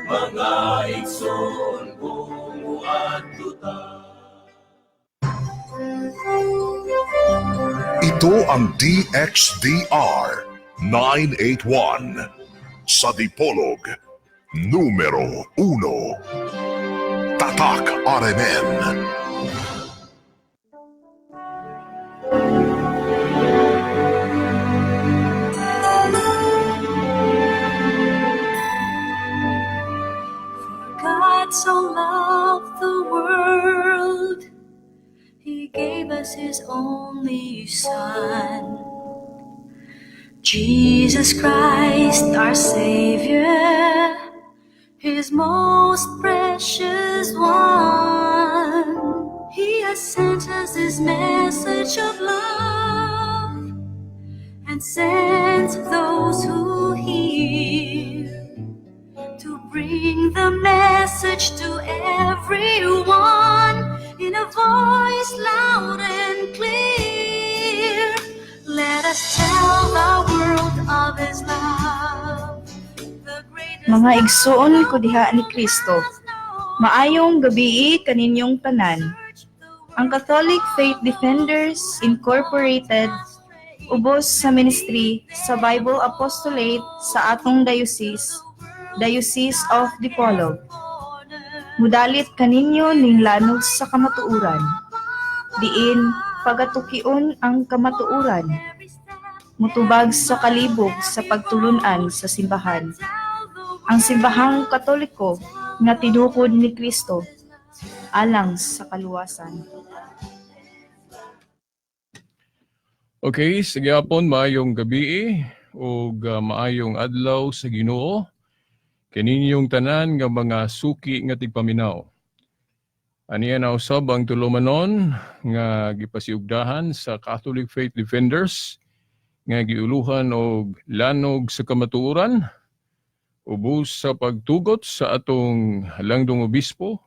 Mga igsoon kung muadto ta. Ito ang DXDR 981 sa Dipolog, numero 1. Tatak RMN. God so loved the world, He gave us His only Son, Jesus Christ, our Savior, His most precious one. He has sent us His message of love and sent those who hear to bring the message to everyone in a voice loud and clear. Let us tell the world of His love. The greatest Mga igsuon ko diha ni Kristo, maayong gabii kaninyong tanan. Ang Catholic Faith Defenders Incorporated, ubos sa ministry sa Bible Apostolate sa atong diocese, Diocese of Dipolog, mudalit kaninyo ning lanog sa kamatuoran. Diin pagatukion ang kamatuoran, mutubag sa kalibog sa pagtulunan sa simbahan. Ang simbahang Katoliko nga tinukod ni Kristo alang sa kaluwasan. Okay, sige apon, maayong gabi ug maayong adlaw sa Ginoo kaninyong tanan nga mga suki nga tigpaminaw. Aniya na usab ang tulumanon nga gipasiugdahan sa Catholic Faith Defenders nga giuluhan og lanog sa kamatuoran, ubos sa pagtugot sa atong langdong obispo,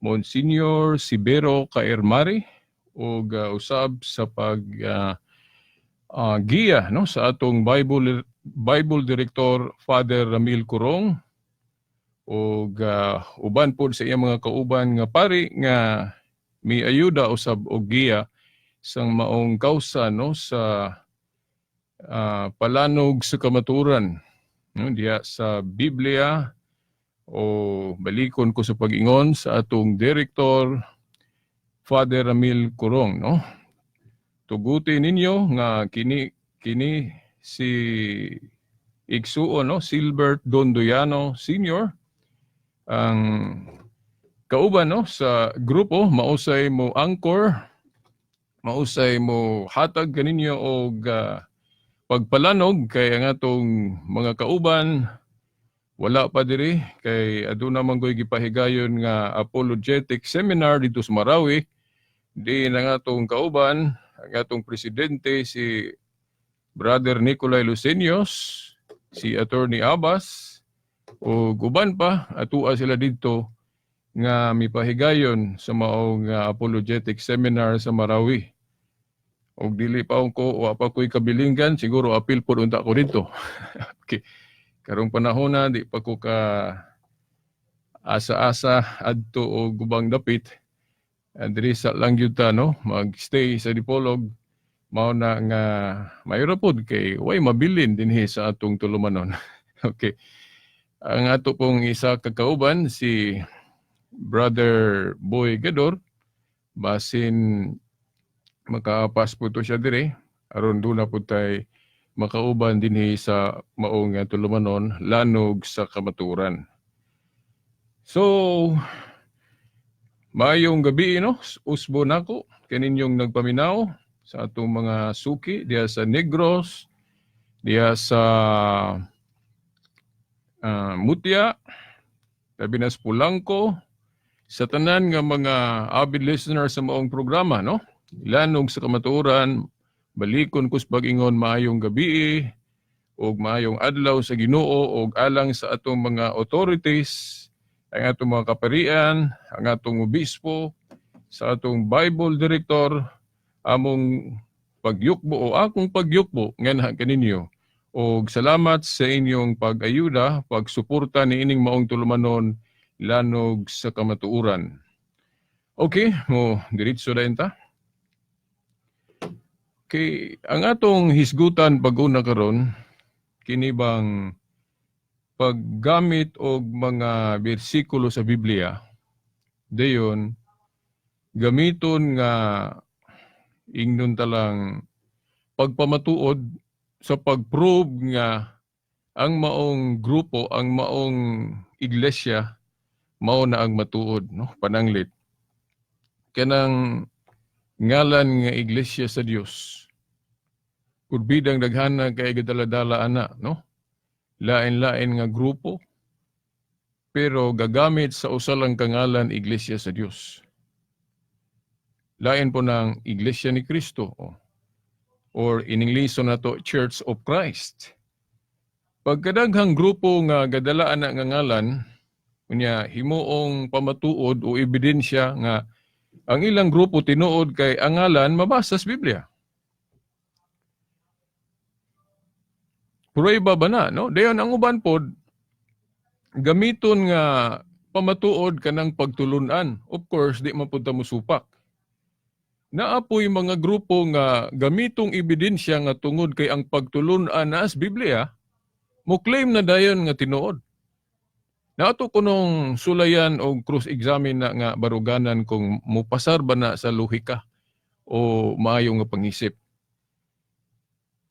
Monsignor Sibero Caermari, ug usab sa pag giya, no, sa atong Bible Director Father Ramil Curong ug uban pod sa iyang mga kauban nga pari nga miayuda usab og giya sang maong kausa, no, sa palanog sa kamatuoran, no, diha sa Biblia o balikon ko sa pag-ingon sa atong director Father Ramil Curong, no. Tuguti ninyo nga kini kini si igsuon, no, Silbert Dondoyano Senior, ang kauban, no, sa grupo, mausay mo anchor, mausay mo hatag kaninyo og pagpalanog kay ang atong mga kauban wala pa diri kay aduna man ko'y gipahigayon nga apologetic seminar dito sa Marawi, di na nga atong kauban, ang atong presidente, si Brother Nicolay Lucenios, si Attorney Abbas o uban pa, atua sila didto nga mipahigayon sa maong apologetic seminar sa Marawi. Og dili pa ko, wa pa ko'y kabilinggan, siguro apil pod unta ko didto. Okay. Karong panahon na di pa ko ka asa-asa adto og gubang dapit. Diri sa lang gyud ta, no, magstay sa Dipolog, mao na nga mayro pod kay way mabilin dinhi sa atong tulumanon. Okay. Ang ato pong isa ka kauban, si Brother Boy Gador, basin makapas po to siya dire aron duna po tay makauban dinhi sa maong nga tulumanon, lanog sa kamaturan. So maayong gabi, no, usbo nako kaninyong nagpaminaw sa atong mga suki diha sa Negros, diha sa Mutia, labi na sa Pulangko, sa tanan nga mga avid listener sa maong programa, no? Lanog sa kamatuoran, balikon ko sa pag-ingon, maayong gabi ug maayong adlaw sa Ginoo ug alang sa atong mga authorities, ang atong mga kaparian, ang atong obispo, sa atong Bible director, among pagyukbo o akong pagyukbo nganha kaninyo Og salamat sa inyong pag-ayuda, pagsuporta ni ining maong tulumanon, Lanog sa Kamatuoran. Okay, mo diretso dayon ta. Okay, ang atong hisgutan pag-una karon, kini bang paggamit og mga bersikulo sa Biblia, dayon gamiton nga ingnon talang pagpamatuod sa pag-prove nga ang maong grupo, ang maong iglesia mao na ang matuod, no? Pananglit kanang ngalan nga Iglesia sa Dios. Kurbidang daghana kay gadala-dala ana, no? Lain-lain nga grupo pero gagamit sa usa lang ka ngalan, Iglesia sa Dios. Lain po ng Iglesia ni Cristo, oh, or in English nato, Church of Christ. Pagkadaghang grupo nga gadala ana nga ngalan, unya himuong pamatuod o ebidensya nga ang ilang grupo tinuod kay ang ngalan mabasa sa Biblia. Prueba ba na, no? Dayon ang uban pod gamiton nga pamatuod kanang pagtulunan. Of course, di man pud ta mosupak. Naa poy mga grupo nga gamitong ebidensya nga tungod kay ang pagtulunan na sa Biblia, mo claim na dayon nga tinuod. Nato kunong sulayan o cross-examine na nga baruganan kung mupasar ba na sa lohika o maayo nga pangisip.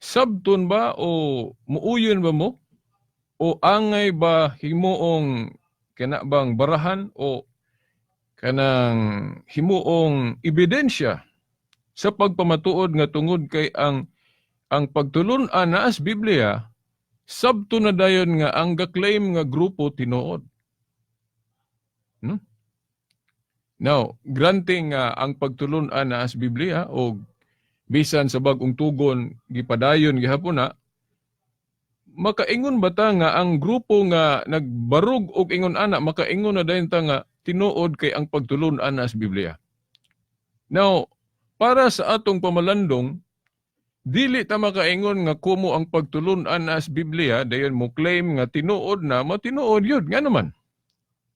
Sabton ba o muuyon ba mo? O angay ba himuong kana bang barahan o kanang himuong ebidensya sa pagpamatuod nga tungod kay ang pagtulun-an naa sa Biblia, sabto na dayon nga ang ga-claim nga grupo tinuod? Now, granting nga ang pagtulun-an naa sa Biblia o bisan sa bag-ong tugon gipadayon gihapon na, makaingon ba ta nga ang grupo nga nagbarug og ingon ana, makaingon na dayon ta nga tinuod kay ang pagtulun-an naa sa Biblia? Now, para sa atong pamalandong, dili ta makaingon nga kumo ang pagtulun-an naa sa Biblia dayon mo claim nga tinuod na, matinuod yun. Nga naman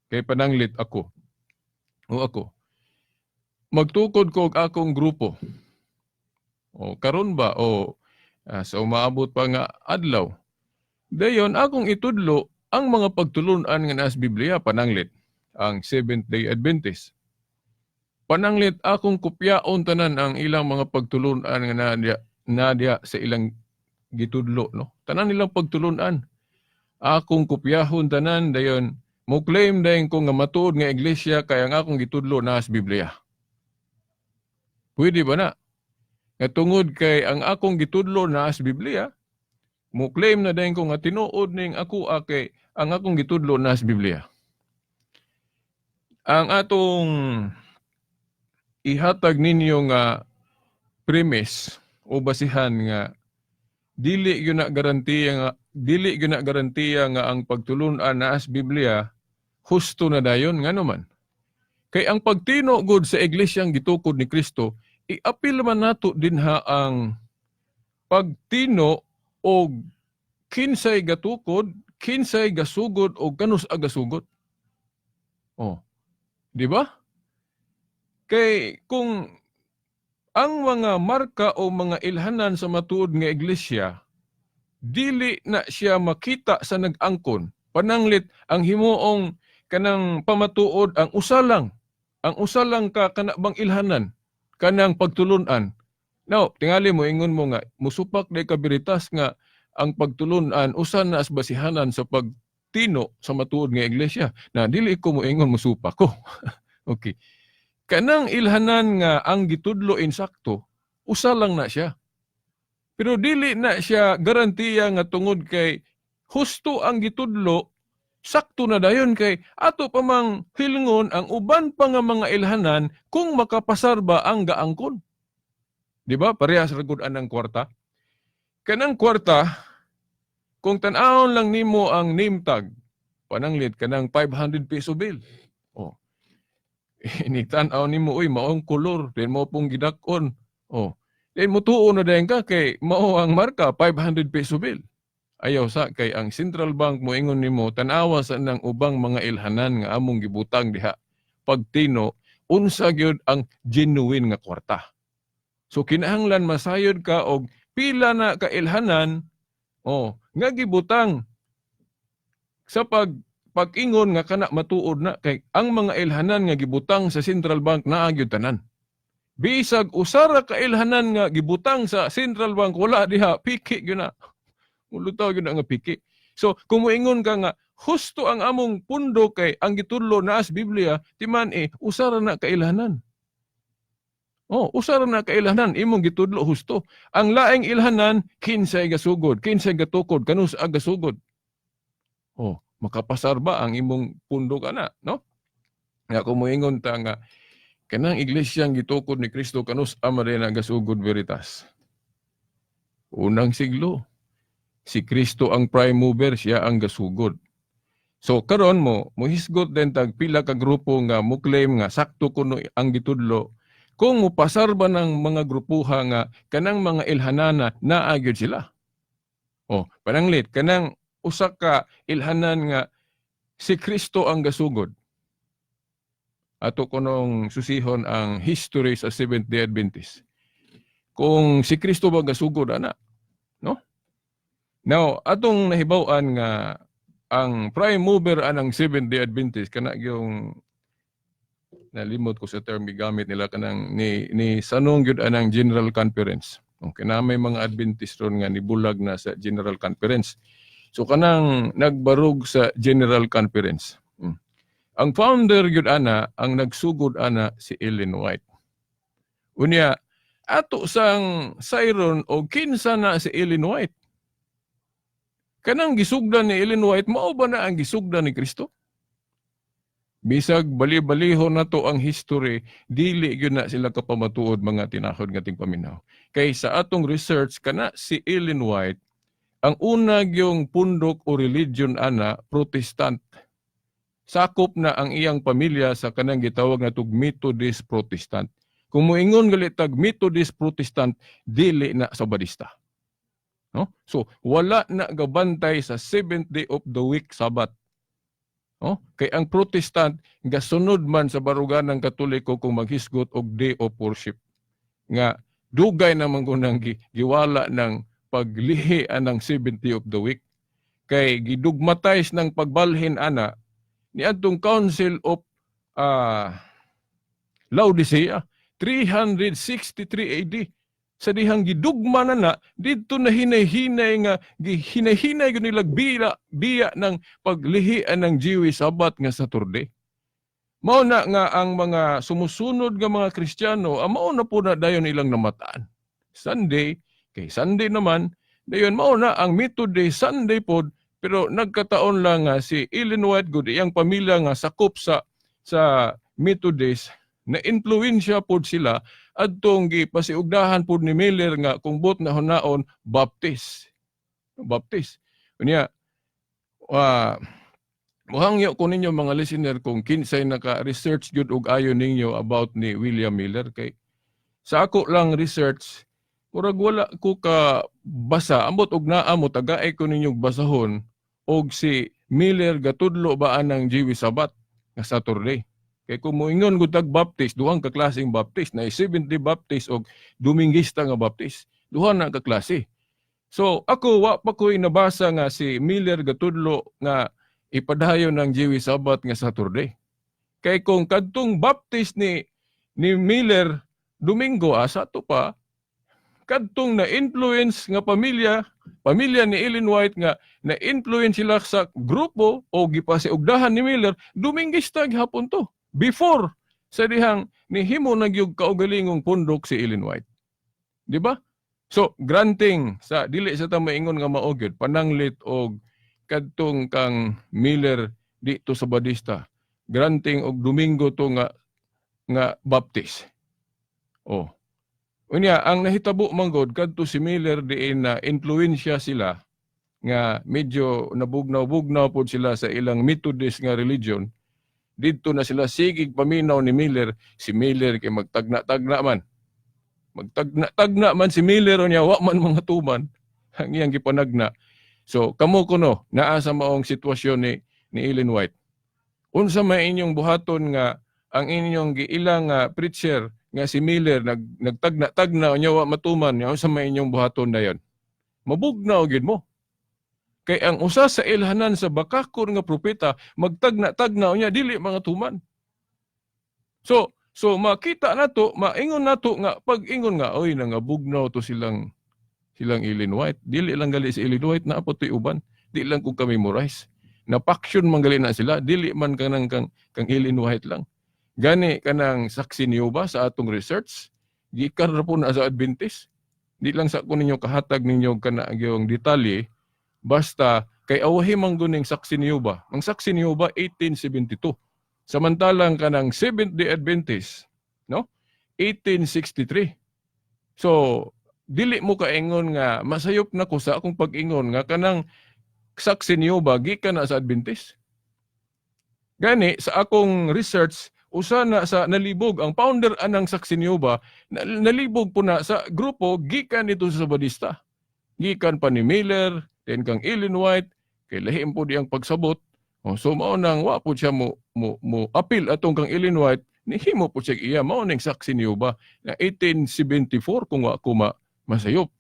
kay pananglit ako o ako magtukod ko og akong grupo o karon ba o sa umaabot pa nga adlaw, dayon akong itudlo ang mga pagtulun-an nga naa sa Biblia, pananglit ang Seventh Day Adventist. Pananglit akong kopyaon tanan ang ilang mga pagtulun-an nga naa diya sa ilang gitudlo, no? Tanan nilang pagtulun-an akong kopyahon tanan, dayon mo claim dayon ko nga matuod nga iglesia kay ang akong gitudlo naa sa Biblia. Pwede ba na? Nga tungod kay ang akong gitudlo naa sa Biblia, mo claim na dayon ko nga tinuod ning ako kay ang akong gitudlo naa sa Biblia. Ang atong ihatag ninyo nga premise o basihan nga dili gyud na garantiya nga ang pagtulun-an naa sa Biblia husto na dayon. Ngano man kay ang pagtino gud sa iglesyang gitukod ni Kristo, iapil man nato dinha ang pagtino og kinsay gatukod, kinsay gasugod o kanus gasugod. Oh. Di ba? Kay kung ang mga marka o mga ilhanan sa matuod nga iglesia dili na siya makita sa nag-angkon. Pananglit ang himuong kanang pamatuod ang usa lang ka kana bang ilhanan, kanang pagtulunan. Now, tingali mo ingon mo nga musupak day ka biritas nga ang pagtulunan usa na as basihanan sa pagtino sa matuod nga iglesia. Na dili ko mo ingon musupak ko. Okay. Kanang ilhanan nga ang gitudlo insakto, usa lang na siya. Pero dili na siya garantiya nga tungod kay husto ang gitudlo, sakto na dayon, kay ato pa mang hilngon ang uban pa nga mga ilhanan kung makapasar ba ang gaangkon. Di ba? Parehas ra gud anang kwarta. Kanang kwarta, kung tan-awon lang nimo ang name tag, pananglit kanang 500 peso bill. Oh. Inig-tan-aw nimo, uy, maong kolor, then mo pong gidak-on. Oh. Then mutuo na dayon ka kay mao ang marka, 500 peso bill. Ayaw sa, kay ang central bank moingon nimo, tan-awa sa nang ubang mga ilhanan nga among gibutang diha. Pagtino unsa gyud ang genuine nga kwarta. So kinahanglan masayod ka og pila na ka ilhanan, oh, nga gibutang sa pag-ingon nga kana matuod na, kay ang mga ilhanan nga gibutang sa central bank naa gyud tanan. Bisag usara ka ilhanan nga gibutang sa central bank wala diha, piki gyud na. Mulutaw gyud na nga piki. So kung moingon ka nga husto ang among pundo kay ang gitudlo naa sa Biblia, timan eh usara na ka ilhanan. Oh, usara na ka ilhanan imong gitudlo husto. Ang laing ilhanan, kinsay gasugod, kinsay gatukod, kanus ang gasugod. Oh, makapasar ba ang imong pundo kana, no? Nga kung moingon ta nga kanang iglesyang gitukod ni Kristo, kanus ama rin ang gasugod veritas. Unang siglo, si Kristo ang prime mover, siya ang gasugod. So karon mo mohisgot din tag pila ka grupo nga mo claim nga sakto kuno ang gitudlo, kung mopasar ba ng mga grupuha nga kanang mga ilhanana naa gyud sila. Oh, pananglit kanang usa ka ilhanan nga si Kristo ang gasugod. Ato kunong susihon ang history sa Seventh-day Adventist. Kung si Kristo ba gasugod ana, no? Now, atong nahibaw-an nga ang prime mover anang Seventh-day Adventist kana yung, nalimot ko sa term gigamit nila, kanang ni sanong gyud anang General Conference. Okay na may mga Adventist ron nga nibulag na sa General Conference. So kanang nagbarog sa General Conference. Ang founder gyud ana, ang nagsugod ana, si Ellen White. Unya ato sang sayron o kinsa na si Ellen White. Kanang gisugdan ni Ellen White, mao ba na ang gisugdan ni Kristo? Bisag bali-balihon nato ang history, dili gyud na sila kapamatuod, mga tinahod nga tingpaminaw. Kay sa atong research, kana si Ellen White, ang una gyung pundok o religion ana, Protestant. Sakop na ang iyang pamilya sa kanang gitawag na tug Methodist Protestant. Kung moingon gali tag Methodist Protestant, dili na Sabadista. No? So wala na gabantay sa seventh day of the week, Sabat. No? Kay ang Protestant gasunod man sa barugan ng Katoliko kung maghisgot og day of worship. Nga dugay naman kunang giwala ng paglihi anang seventh day of the week. Kay gidugmatize ng pagbalhin ana niadtong Council of Laodicea 363 AD, sa dihang gidugma na na didto na hinay-hinay nga gihinay-hinay gyud nila biya ng paglihian ng Jewish Sabbath nga Saturday. Mao na nga ang mga sumusunod nga mga Kristiyano, ang mao na po na dayon ilang namataan. Sunday, kay Sunday naman, dayon mao na ang Methodist Sunday pod, pero nagkataon lang nga si Ellen White gud, iyang pamilya nga sakop sa Methodist, na influensya pod sila adtong gipasiugdahan pod ni Miller nga kung bot na hunaon Baptist. Baptist. Unya muhangyo ko ninyo, mga listener, kung kinsay naka-research gyud og ayo ninyo about ni William Miller, kay sa ako lang research, murag wala ko ka basa. Ambot og naa mo, tagay ko ninyong basahon og si Miller gatudlo ba anang Jewish Sabbath nga Saturday. Kay kung moingon gud tag Baptist, duhang ka klaseng Baptist na 70 Baptist og Domingista nga Baptist. Duha na ka klase. So ako, wa pa ko'y nabasa nga si Miller gatudlo nga ipadayon ng Jewish Sabbath nga Saturday. Kay kung kadtong Baptist ni Miller Domingo, asa to pa kadtong na influence nga pamilya, pamilya ni Ellen White nga na-influence sila sa grupo o gipasiugdahan ni Miller, Domingista gihapon to. Before sa dihang nihimo na gyud kaugalingong pundok si Ellen White. Di ba? So, granting sa dili sa ta maingon nga mao gyud, pananglit og kadtong kang Miller dito sa Badista. Granting og Domingo to nga Baptist. Oh. Unya, ang nahitabo man gud kadto si Miller diin na influensya sila nga medyo nabugnaw-bugnaw pod sila sa ilang Methodist nga religion. Didto na sila sigig paminaw ni Miller. Si Miller kay magtagna-tagna man. Magtagna-tagna man si Miller, unya wa man mga tuman ang iyang gipanagna. So kamo kuno naa sa maong sitwasyon ni Ellen White. Unsa may inyong buhaton nga ang inyong giilang nga preacher nga si Miller nagtagna-tagna unya wa matuman nya? Unsa may inyong buhaton dayon? Mabugnaw gyud mo. Kay ang usa sa ilhanan sa bakakon nga propeta magtagna-tagna unya dili mga tuman. So makita nato, maingon nato nga pag-ingon nga, "Oy, nangabugnaw to silang Ellen White." Dili lang gali si Ellen White, naa pa to'y uban. Di lang kung kami memorize. Napaksyon man gali na sila, dili man kanang kang Ellen White lang. Gani kanang Saksi ni Jehovah, sa atong research, gikan ra po na sa Adventist. Di lang sa ko ninyo kahatag ninyo kana yung detalye, basta kay awahi man guning Saksi ni Jehovah. Ang Saksi ni Jehovah, 1872. Samantalang kanang Seventh Day Adventist, no? 1863. So, dili mo kaingon nga masayop na ko sa akong pag-ingon nga kanang Saksi ni Jehovah gikan na sa Adventist. Gani sa akong research, usa na sa nalibog ang founder anang Saksi ni Jehovah, nalibog po na sa grupo gikan nito sa Sabadista. Gikan pa ni Miller, then kang Ellen White, kay lahi po di ang pagsabot. Oh, so mao nang wa po siya mo apil atong kang Ellen White, nihimo po siya iya mao ning Saksi ni Jehovah na 1874 kung wa ko masayop.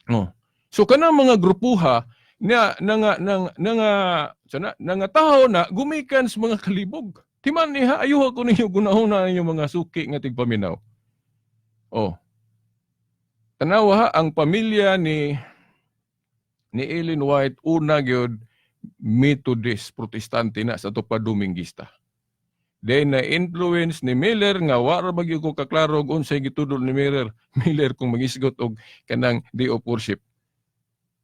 Oh. So kanang mga grupuha na nanga sana nga tawo na gumikan sa mga kalibog. Timan niha, ayuha ko ninyo gunahon na ninyo mga suki nga tigpaminaw. Oh. Tanawa ha, ang pamilya ni Ellen White, una gyud Methodist, Protestante na sa pa Domingista. Then na influence ni Miller nga wa ra ba gyud ko kaklaro og unsay gitudlo ni Miller kung magisgot og kanang day of worship.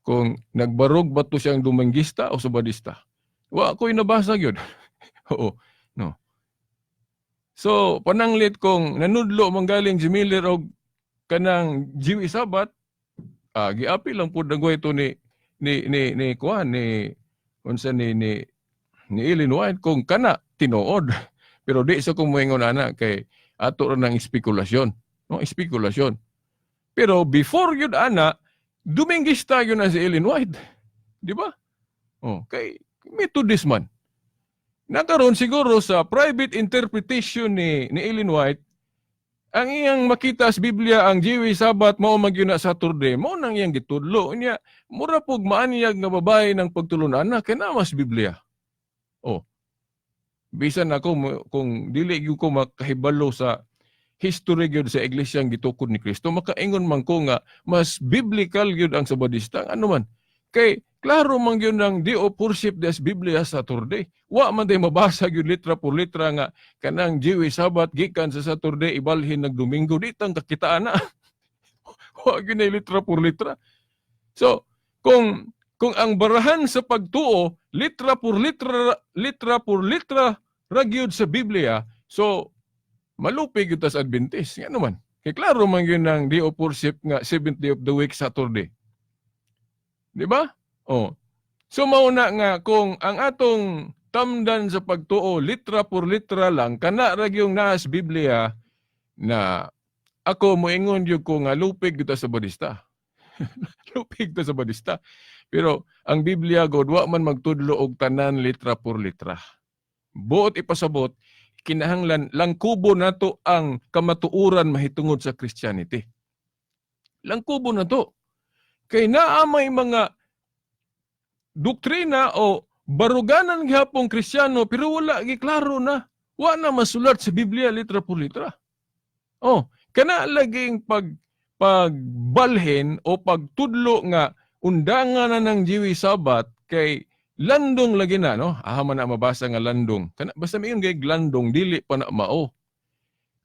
Kung nagbarog ba to siyang Domingista o Sabadista. Wa ko'y nabasa gyud. Oo, no. So pananglit kung nanudlo manggaling si Miller og kanang Jewish Sabbath, giapil lang pud nagway to ni kuan ni unsa ni Ellen White kung kana tinuod. Pero di sa kung moingon ana kay ato ra ng espekulasyon. No, espekulasyon. Pero before yun ana, Domingista yun na si Ellen White. Di ba? Oh, kay Methodist man. Nakaroon siguro sa private interpretation ni Ellen White, ang iyang makita sa Biblia, ang Jewish Sabbath mao man gyud na Saturday, mao nang iyang gitudlo niya. Mura pug maanyag nga babae ng pagtulunan na kay mas Biblia. Oh. Bisan ako kung dili gyud ko makahibalo sa history gyud sa iglesyang gitukod ni Kristo, makaingon man ko nga mas biblical gyud ang Sabadista. Ano man? Kay klaro man gyud ang day of worship des Biblia, Saturday. Wa man day mabasa gyud litra por litra nga kanang Jewish Sabbath gikan sa Saturday ibalhin nag Domingo, di tang kakitaan na. Wa gyud na litra por litra. So, kung ang barahan sa pagtuo litra por litra, litra por litra ra gyud sa Biblia, so malupig gyud ta sa Adventist. Ngano man? Kay klaro man gyud ang day of worship nga seventh day of the week, Saturday. Di ba? Oh. So mao na nga kung ang atong tamdan sa pagtuo litra por litra lang kana ra gyung naa sa Biblia na ako moingon gyud ko nga lupig gyud ta sa Sabadista. Lupig ta sa Sabadista. Pero ang Biblia god wa man magtudlo og tanan litra por litra. Buot ipasabot, kinahanglan langkubo nato ang kamatuoran mahitungod sa Christianity. Langkubo nato. Kay naa may mga doktrina o baruganan gihapong Kristiyano pero wala giklaro na. Wa na masulat sa Biblia litra por litra. Oh, kana laging pagbalhin o pagtudlo nga undangan na ng Jewish Sabbath kay landong lagi na, no? Aha man na mabasa nga landong. Kana basta mayon kay landong, dili pa na mao.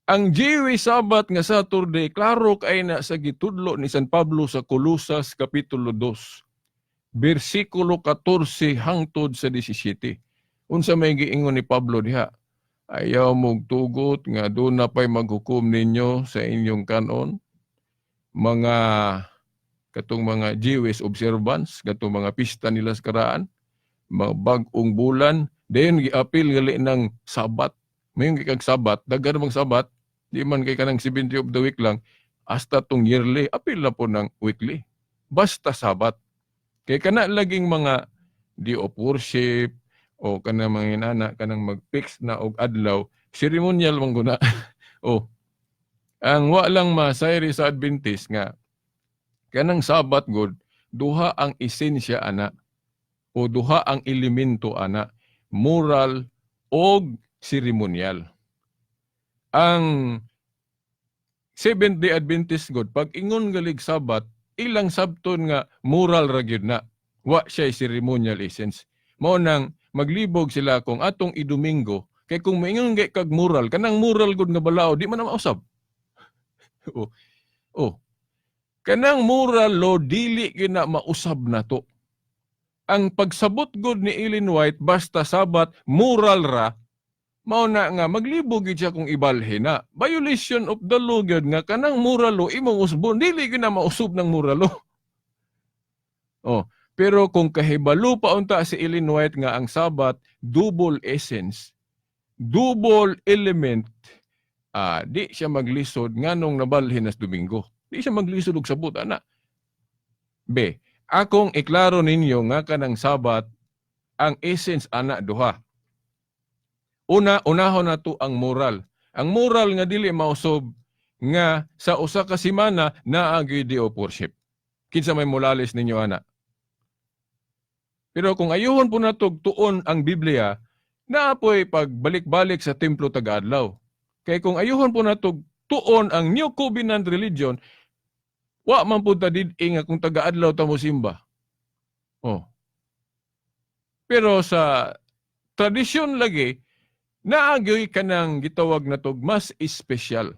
Ang Jewish Sabbath nga Saturday, klaro kay na sa gitudlo ni San Pablo sa Colosas kapitulo 2 bersikulo 14 hangtod sa 17. Unsa may giingon ni Pablo diha? "Ayaw mong tugot nga doon na pa'y maghukom ninyo sa inyong kanon, mga katong mga Jewish observance, katong mga pista nila sa karaan, mga bag-ong bulan," then giapil gali ng Sabat. Mayon kay kag Sabat, daghan mang Sabat, di man kay kanang 70 of the week lang, hasta tong yearly, apil na po ng weekly. Basta Sabat. Kay kana laging mga day of worship o kana mga inana, kanang mag-fix na og adlaw, ceremonial man guna. Oh. Ang wa lang masayri sa Adventist nga kanang Sabat gud, duha ang esensya ana o duha ang elemento ana, moral og ceremonial. Ang Seventh Day Adventist gud, pag ingon galig Sabat, ilang sabton nga moral ra gyud na. Wa siya ceremonial essence. Mao nang maglibog sila kung atong iDomingo, kay kung maingon gay kag moral, kanang moral gud nga balaod di man na mausab. Oh. Kanang moral law dili gyud na mausab nato. Ang pagsabot gud ni Ellen White, basta Sabat moral ra, mao na nga maglibog gyud siya kung ibalhin na. Violation of the law gyud nga kanang moral law imong usbon, dili gyud na mausab ng moral law. Oh, pero kung kahibalo pa unta si Ellen White nga ang Sabat double essence, double element, di siya maglisod nganong nabalhin nas Domingo. Di siya maglisod og sabot ana. B. Akong iklaro ninyo nga kanang Sabat ang essence ana duha. Una, unahon nato ang moral. Ang moral nga dili mausob nga sa usa ka semana naa gyud day of worship. Kinsa may mulalis ninyo ana? Pero kung ayuhon po nato tuon ang Biblia, naa po'y pagbalik-balik sa templo taga-adlaw. Kay kung ayuhon po nato tuon ang New Covenant Religion, wa man pud ta did nga kung taga-adlaw ta mo simba. Oh. Pero sa tradisyon lagi, naa gyoy kanang gitawag natog mas espesyal.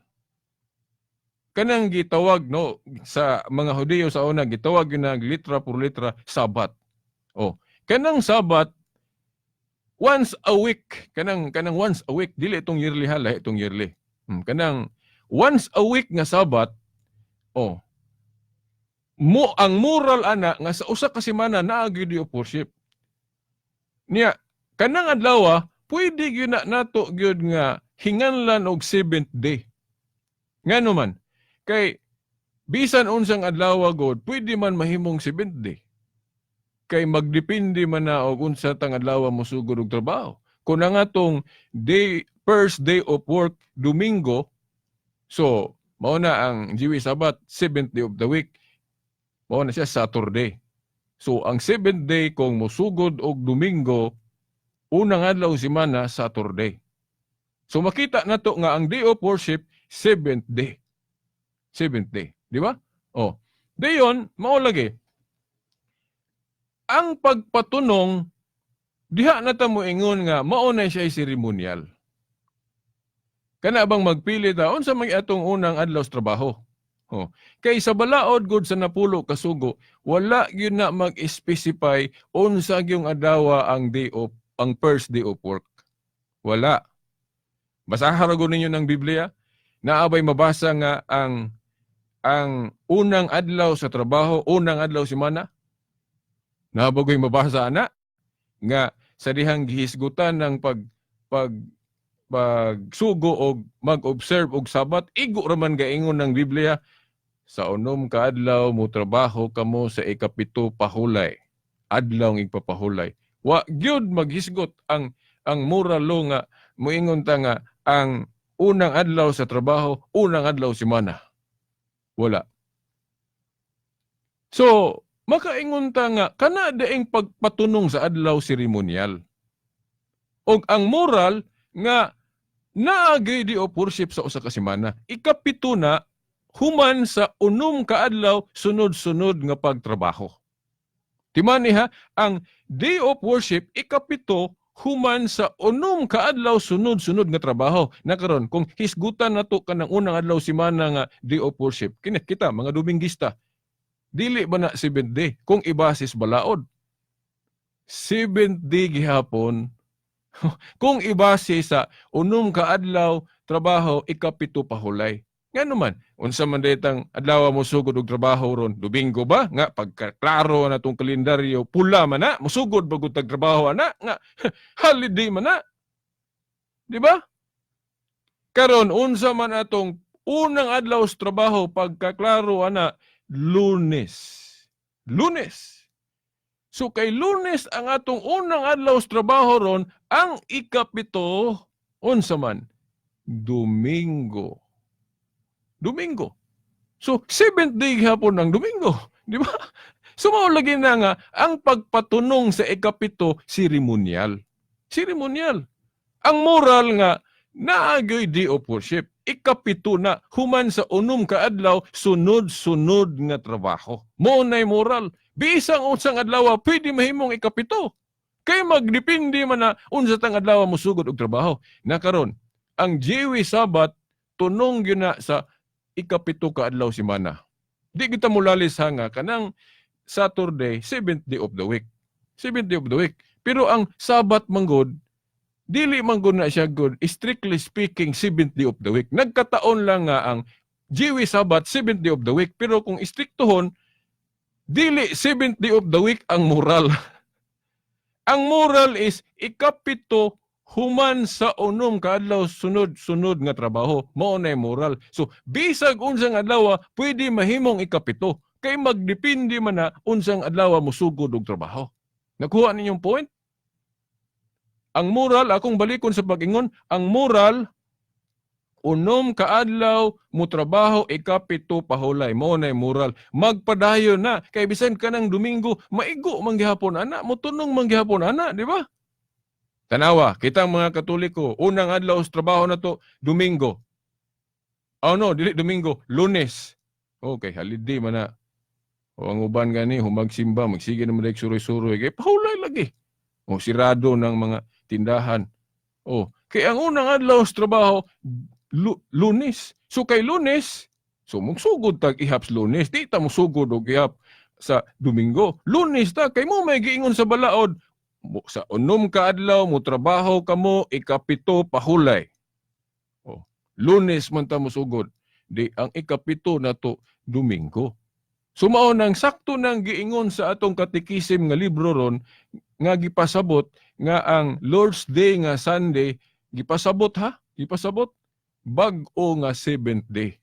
Kanang gitawag, no, sa mga Hudiyo sa una, gitawag yun na litra por litra Sabat. Oh, kanang Sabat once a week, kanang once a week, dili itong yearly ha, lahi itong yearly. Kanang once a week nga Sabat, oh. Mo ang moral ana nga sa usa ka semana naa gyud of worship. Niya kanang adlaw pwede gyud na nato gyud nga hinganlan og seventh day. Ngano man? Kay bisan unsang adlaw god, pwede man mahimong seventh day. Kay magdepende man na og unsa tang adlaw mosugod og trabaho. Kung ang atong day, first day of work Domingo, so mao na ang Jewish Sabbath, seventh day of the week. Mao na siya Saturday. So ang seventh day kung mosugod og Domingo, unang adlaw semana Saturday. So makita nato nga ang day of worship seventh day. Seventh day, di ba? Oh. Dayon, mao lagi. Ang pagpatunong diha na ta mo ingon nga mao na siya seremonial. Kana bang magpili ta unsa may atong unang adlaw sa trabaho? Oh. Kay sa balaod gud sa napulo ka sugo, wala gyud na mag-specify unsa gyung adlaw ang day of ang first day of work. Wala. Basahan ra gud ninyo ng Biblia. Naa bay mabasa nga ang unang adlaw sa trabaho, unang adlaw semana? Naa ba goy mabasa ana nga sa dihang gihisgutan ng pag pag pagsugo og mag-observe og Sabat, igo ra man gaingon ng Biblia, sa 6 ka adlaw mo trabaho kamo, sa 7 pahulay. Adlaw ang igpapahulay. Wa gyud maghisgot ang moral law nga moingon ta nga ang unang adlaw sa trabaho, unang adlaw semana. Wala. So, makaingon ta nga kana daing pagpatunong sa adlaw seremonial. Og ang moral nga naa gyud day of worship sa usa ka semana. 7 na human sa 6 ka adlaw sunod-sunod nga pagtrabaho. Timani ha, ang day of worship 7 human sa 6 ka adlaw sunod-sunod nga trabaho. Na karon kung hisgutan nato kanang unang adlaw semana nga day of worship, kini kita mga Dominguista, dili ba na seventh day kung ibasis balaod? Seventh day gihapon kung ibase sa 6 ka adlaw trabaho, 7 pahulay. Ngano man, unsa man ditang adlaw mo sugod og trabaho ron? Domingo ba? Nga pagkaklaro na tong kalendaryo, pula man na, musugod ba gud tag trabaho ana nga holiday man na. Di ba? Karon unsa man atong unang adlaw sa trabaho pagkaklaro ana? Lunes. Lunes. So kay Lunes ang atong unang adlaw sa trabaho ron, ang 7, unsa man? Domingo. Domingo. So seventh day gihapon ang Domingo, di ba? So mao lagi na nga ang pagpatunong sa 7, seremonial. Seremonial. Ang moral nga naa gyoy day of worship. 7 na human sa 6 ka adlaw sunod-sunod nga trabaho. Mao nay moral. Bisang unsang adlaw pwede mahimong 7. Kay magdepende man na unsa tang adlaw mosugod og trabaho. Na karon, ang Jewish Sabbath tunong gyud na sa 7 ka adlaw semana. Di kita mulalis ha nga kanang Saturday, seventh day of the week. Seventh day of the week. Pero ang Sabbath manggod, dili manggod na siya good, strictly speaking, seventh day of the week. Nagkataon lang nga ang Jewish Sabbath, seventh day of the week. Pero kung istriktohon, dili seventh day of the week ang moral. Ang moral is 7 human sa 6 ka adlaw sunod-sunod nga trabaho. Mao na moral. So bisag unsang adlaw pwede mahimong 7 kay magdepende man na unsang adlaw mosugod og trabaho. Nakuha ninyong point? Ang moral, akong balikon sa pag-ingon, ang moral, 6 ka adlaw mo trabaho, 7 pahulay. Mao na moral. Magpadayon na kay bisan kanang Domingo maigo man gihapon ana, motunong man gihapon ana, di ba? Tanawa, kitang mga Katoliko, unang adlaw sa trabaho na to, Domingo. Oh no, dili Domingo, Lunes. Okay, holiday man na. O ang uban gani humagsimba, magsige naman dahil suroy-suroy kay pahulay lagi. O sirado ng mga tindahan. O kay ang unang adlaw sa trabaho Lunes. So kay Lunes, so magsugod tag ihap sa Lunes, di ta mosugod og ihap sa Domingo. Lunes ta kay mo may giingon sa balaod mo, sa 6 ka adlaw mo trabaho kamo, 7 pahulay. O, Lunes man ta mosugod. Di ang 7 na to Domingo. So mao nang sakto nang giingon sa atong katikisim nga libro ron nga gipasabot nga ang Lord's Day nga Sunday, gipasabot ha, gipasabot bag-o nga seventh day.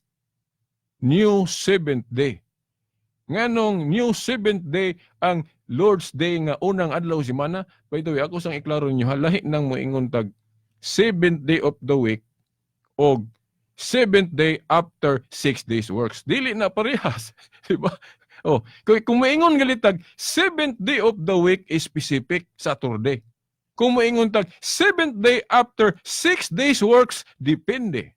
New seventh day. Nganong new seventh day ang Lord's Day nga unang adlaw semana? By the way, ako sang iklaro ninyo ha, lahi nang moingon tag seventh day of the week og seventh day after 6 days works. Dili na parehas. Di ba? Oh, kung moingon galitag seventh day of the week is specific, Saturday. Kung moingon tag seventh day after 6 days works, depende.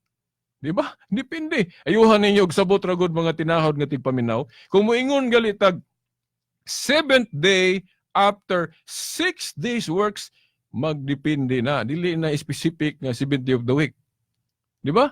Di ba? Depende. Ayuhan ninyo og sabot ra gud, mga tinahod nga tigpaminaw. Kung moingon galitag seventh day after 6 days works, magdepende na. Dili na specific nga seventh day of the week. Di ba?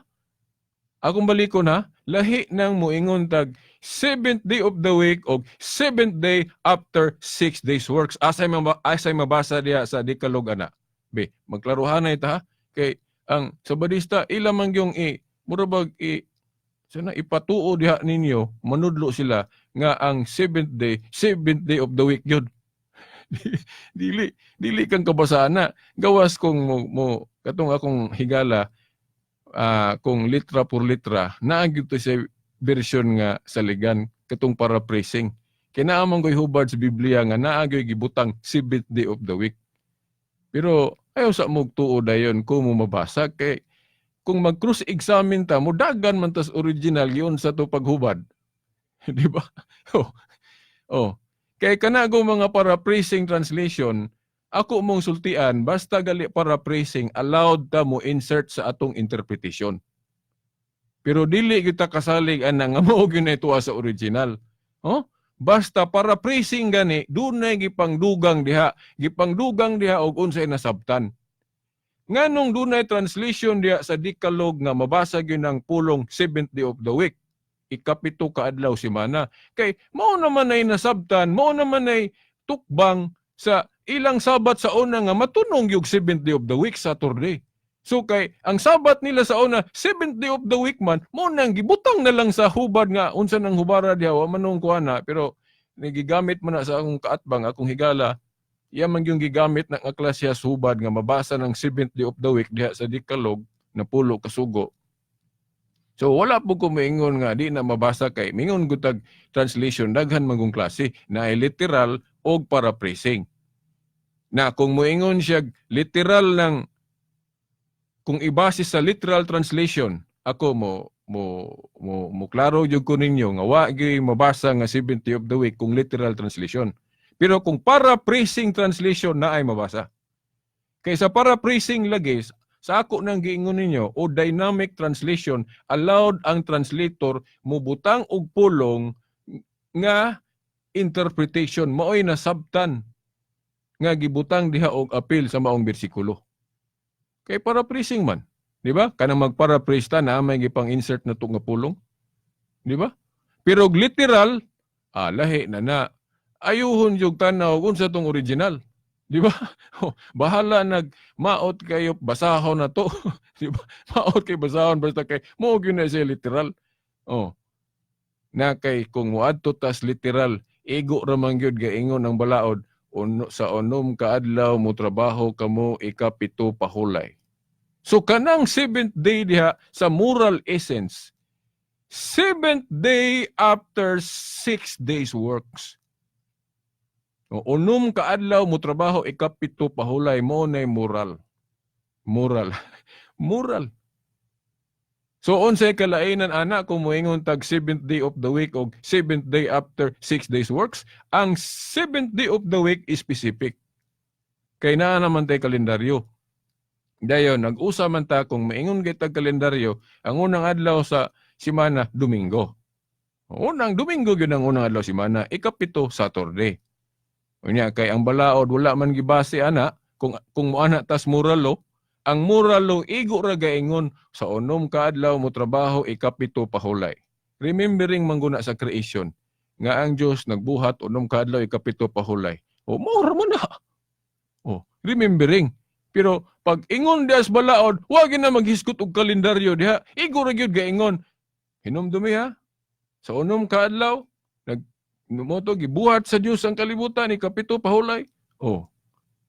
Akong balikon ha, lahi nang moingon tag seventh day of the week o seventh day after 6 days works. Asay mabasa diha sa Decalogue ana? Be, magklaruhan na ita ha. Kay ang Sabadista ila man yung i mura bag i sana ipatuo diha ninyo, manudlo sila nga ang seventh day of the week yun. Dili dili kang kabasaan na. Gawas kung mo katong akong higala, kung litra por litra, naa gyud to sa version nga saligan katong paraphrasing. Kay naa man ko'y hubad sa Biblia nga naa gyoy gibutang seventh day of the week. Pero ayaw sa mog tuo dayon kung mo mabasa kay kung mag-cross examine ta mo dagan man tas original yun sa to paghubad. Di ba? Oh. Oh. Kay kanago mga paraphrasing translation, ako mong sultian, basta gali paraphrasing, allowed ta mo insert sa atong interpretation. Pero dili kita kasalig ana nga mao gyud na ito sa original. Oh? Basta paraphrasing gani, dunay gipangdugang diha, gipangdugang diha og unsay nasabtan. Nganong dunay translation diha sa Decalogue nga mabasa gyud ang pulong seventh day of the week, 7 ka adlaw semana? Kay mao naman ay nasabtan, mao naman ay tukbang sa ilang Sabat sa una nga matunong yung seventh day of the week, Saturday. So kay ang Sabat nila sa una seventh day of the week man, mao nang gibutang na lang sa hubad nga unsa nang hubara diha, wa man nung kuana, pero gigamit man na sa akong kaatbang, akong higala, iya man yung gigamit na nga klase sa hubad nga mabasa ng seventh day of the week diha sa Decalogue na 10 kasugo. So wala po ko moingon nga di na mabasa kay mingon gud tag translation, daghan man kung klase na ay literal og paraphrasing. Na kung moingon siya literal ng kung ibase sa literal translation, ako mo klaro jud ko ninyo nga wa gyud mabasa nga 70 of the week kung literal translation. Pero kung paraphrasing translation na ay mabasa. Kay sa paraphrasing lagi sa ako nang giingon ninyo o dynamic translation, allowed ang translator mubutang og pulong nga interpretation maoy nasabtan nga gibutang diha og apil sa maong bersikulo. Kay paraphrasing man, di ba? Kanang magparaphrase ta na may gipang insert na to nga pulong. Di ba? Pero og literal, lahi na na. Ayuhon jud tanaw unsa tong original. Di ba? Oh, bahala nag maot kayo basahon na to. Di ba? Maot kay basahon basta kay mo gyud na siya literal. Oh. Na kay kung moadto tas literal, igo ra man gyud gaingon ang balaod uno, sa 6 ka adlaw mo trabaho kamo, ikapito pahulay. So kanang seventh day diha sa moral essence, seventh day after 6 days works. O, 6 ka adlaw mo trabaho, ikapito pahulay, mo na moral. Moral. Moral. So unsay kalainan ana kung moingon tag seventh day of the week og seventh day after 6 days works? Ang seventh day of the week is specific. Kay naa naman tay kalendaryo. Dayon nag-usa man ta kung maingon kay tag kalendaryo, ang unang adlaw sa simana, Domingo. Unang Domingo gyud ang unang adlaw simana, ikapito Saturday. Unya kay ang balaod wala man gibase ana kung moana tas moral law, ang moral law igo ra gaingon sa 6 ka adlaw mo trabaho, ikapito pahulay. Remembering man guna sa creation nga ang Dios nagbuhat 6 ka adlaw, ikapito pahulay. O mao ra man na. O remembering. Pero pag ingon diha sa balaod, wa gyud na maghisgot og kalendaryo diha. Igo ra gyud gaingon. Hinumdumi ha. Sa 6 ka adlaw nag mo to gibuhat sa Dios ang kalibutan, ikapito pahulay. Oh.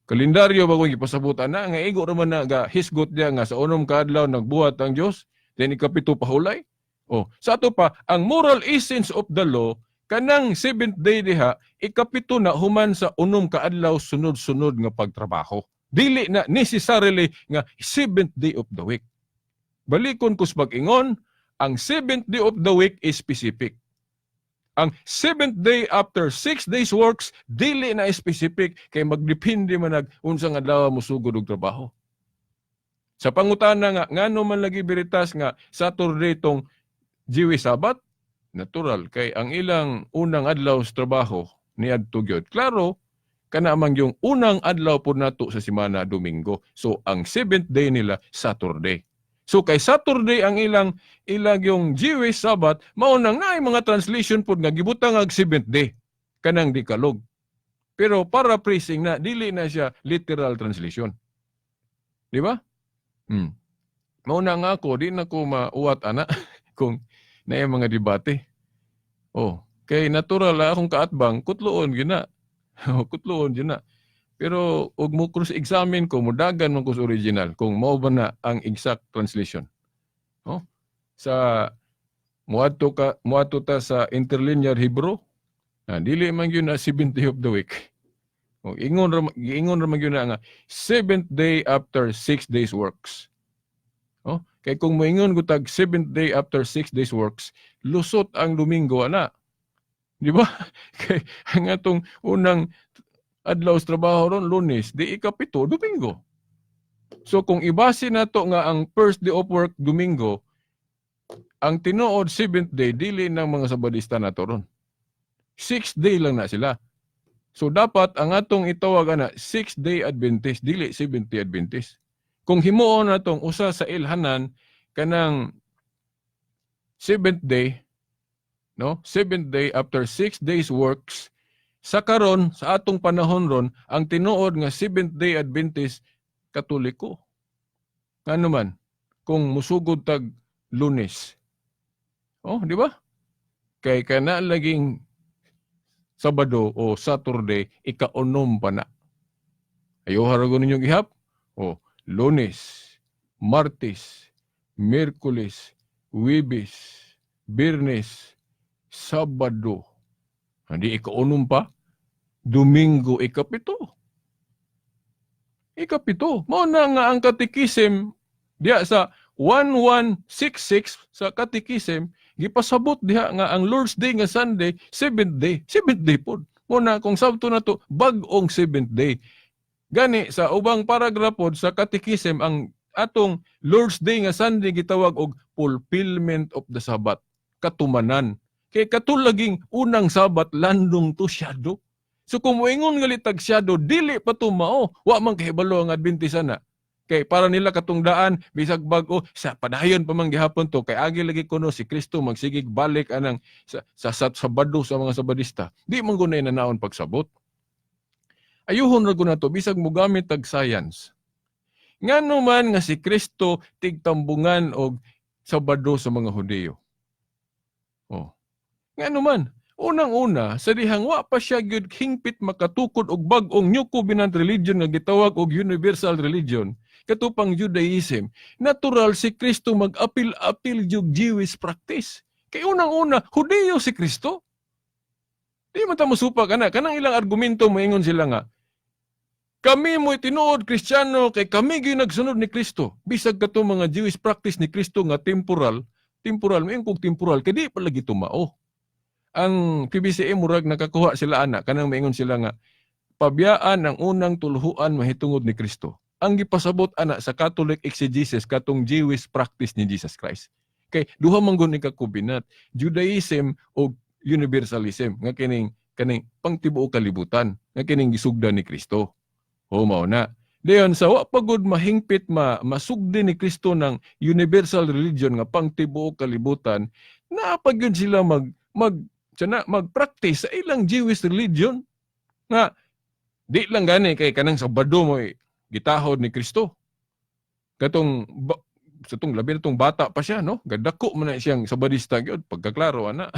Kalendaryo ba kung gipasabutan na nga igo ra man na ga hisgot diya nga sa 6 ka adlaw nagbuhat ang Dios, then ikapito pahulay. Oh, sa ato pa ang moral essence of the law, kanang seventh day diha, ikapito na human sa 6 ka adlaw sunod-sunod nga pagtrabaho. Dili na necessarily nga seventh day of the week. Balikon ko sa pag-ingon, ang seventh day of the week is specific. Ang seventh day after 6 days works, dili na specific kay magdepende man nag unsang adlaw mo sugod og trabaho. Sa pangutana nga ngano man lagi biritas nga Saturday tong Jewish Sabbath, natural kay ang ilang unang adlaw sa trabaho niadto gyud. Klaro, kana man yung unang adlaw po nato sa simana, Domingo. So ang seventh day nila, Saturday. So kay Saturday ang ilang yung Jewish Sabbath, mao nang naay mga translation pod nga gibutang ag seventh day kanang Decalogue. Pero paraphrasing na, dili na siya literal translation. Di ba? Mao na nga ako, di na ko mauwat ana kung naay mga debate. Oh, kay natural ah, akong kaatbang kutloon gyud na. Kutloon gyud na. Pero og mo cross examine ko, mudagan man ko sa original kung mao ba na ang exact translation. Oh, sa muadto ta sa interlinear Hebrew, na dili man gyud na seventh day of the week. O, giingon ra man gyud na nga seventh day after 6 days works. Oh, kay kung moingon ko tag seventh day after 6 days works, lusot ang Domingo ana. Di ba? Kay ang atong unang adlaw sa trabaho ron Lunes, di ikapito Domingo. So kung ibase nato nga ang first day of work Domingo, ang tinuod seventh day dili ng mga Sabadista nato ron. Sixth day lang na sila. So dapat ang atong itawag ana sixth day Adventist, dili seventh day Adventist. Kung himuon natong usa sa ilhanan kanang seventh day, no? Seventh day after 6 days works, sa karon sa atong panahon ron, ang tinuod nga Seventh Day Adventist, Katoliko. Ngano man kung musugod tag Lunes. Oh, di ba? Kay kana laging Sabado o Saturday, ikaunom pa na. Ayaw haragon ninyong ihap? O, Lunes, Martes, Miyerkules, Huwebes, Biyernes, Sabado. Hindi ikaunom pa, Domingo, 7. 7. Mao na nga ang Catechism diha sa 1166 sa Catechism, gipasabot diha nga ang Lord's Day nga Sunday, seventh day, seventh day pod. Mao na kung sabto na to, bag-ong seventh day. Gani sa ubang paragraph pod sa Catechism, ang atong Lord's Day nga Sunday gitawag og fulfillment of the Sabbath, katumanan. Kay katulaging unang Sabat, landong to, shadow. So kung moingon nga litag shadow, dili pa to mao. Wa man kahibalo ang Adventist na. Kay para nila katong daan bisag bag-o sa padayon pa man gihapon to, kay agi lagi kuno si Kristo magsigig balik anang sa Sabado sa mga Sabadista. Di man gud na inanaon pagsabot. Ayuhon ra gud na to bisag mogamit tag science. Ngano man nga si Kristo tigtambungan og Sabado sa mga Hudiyo? Oh. Ngano man? Unang-una, sa dihang wa pa siya gyud hingpit makatukod og bag-ong new covenant religion nga gitawag og universal religion, katupang Judaism, natural si Kristo mag-apil-apil yung Jewish practice. Kay unang-una, Hudiyo si Kristo. Di man ta mosupak ana, kanang ilang argumento, moingon sila nga kami mo'y tinuod Kristiyano kay kami gyud nagsunod ni Kristo. Bisag kato mga Jewish practice ni Kristo nga temporal, temporal, moingon kog temporal kay di pa lagi tumao. Ang PBCM murag nakakuha sila ana, kanang maingon sila nga pabiyaan ang unang tuluhuan mahitungod ni Kristo. Ang gipasabot ana sa Catholic exegesis, katong Jewish practice ni Jesus Christ. Kay duha man gud ni ka covenant, Judaism o universalism nga kining kaning pangtibuok kalibutan nga kining gisugdan ni Kristo. O mao na. Dayon sa wa pa gud mahingpit ma masugdi ni Kristo ng universal religion nga pangtibuok kalibutan, naa pa gyud sila mag mag sana mag-practice sa ilang Jewish religion nga di lang gani kay kanang Sabado mo gitahod ni Kristo. Katong ba, sa tong labi na tong bata pa siya, no? Gadako man na siyang Sabadista gyud pagkaklaro ana.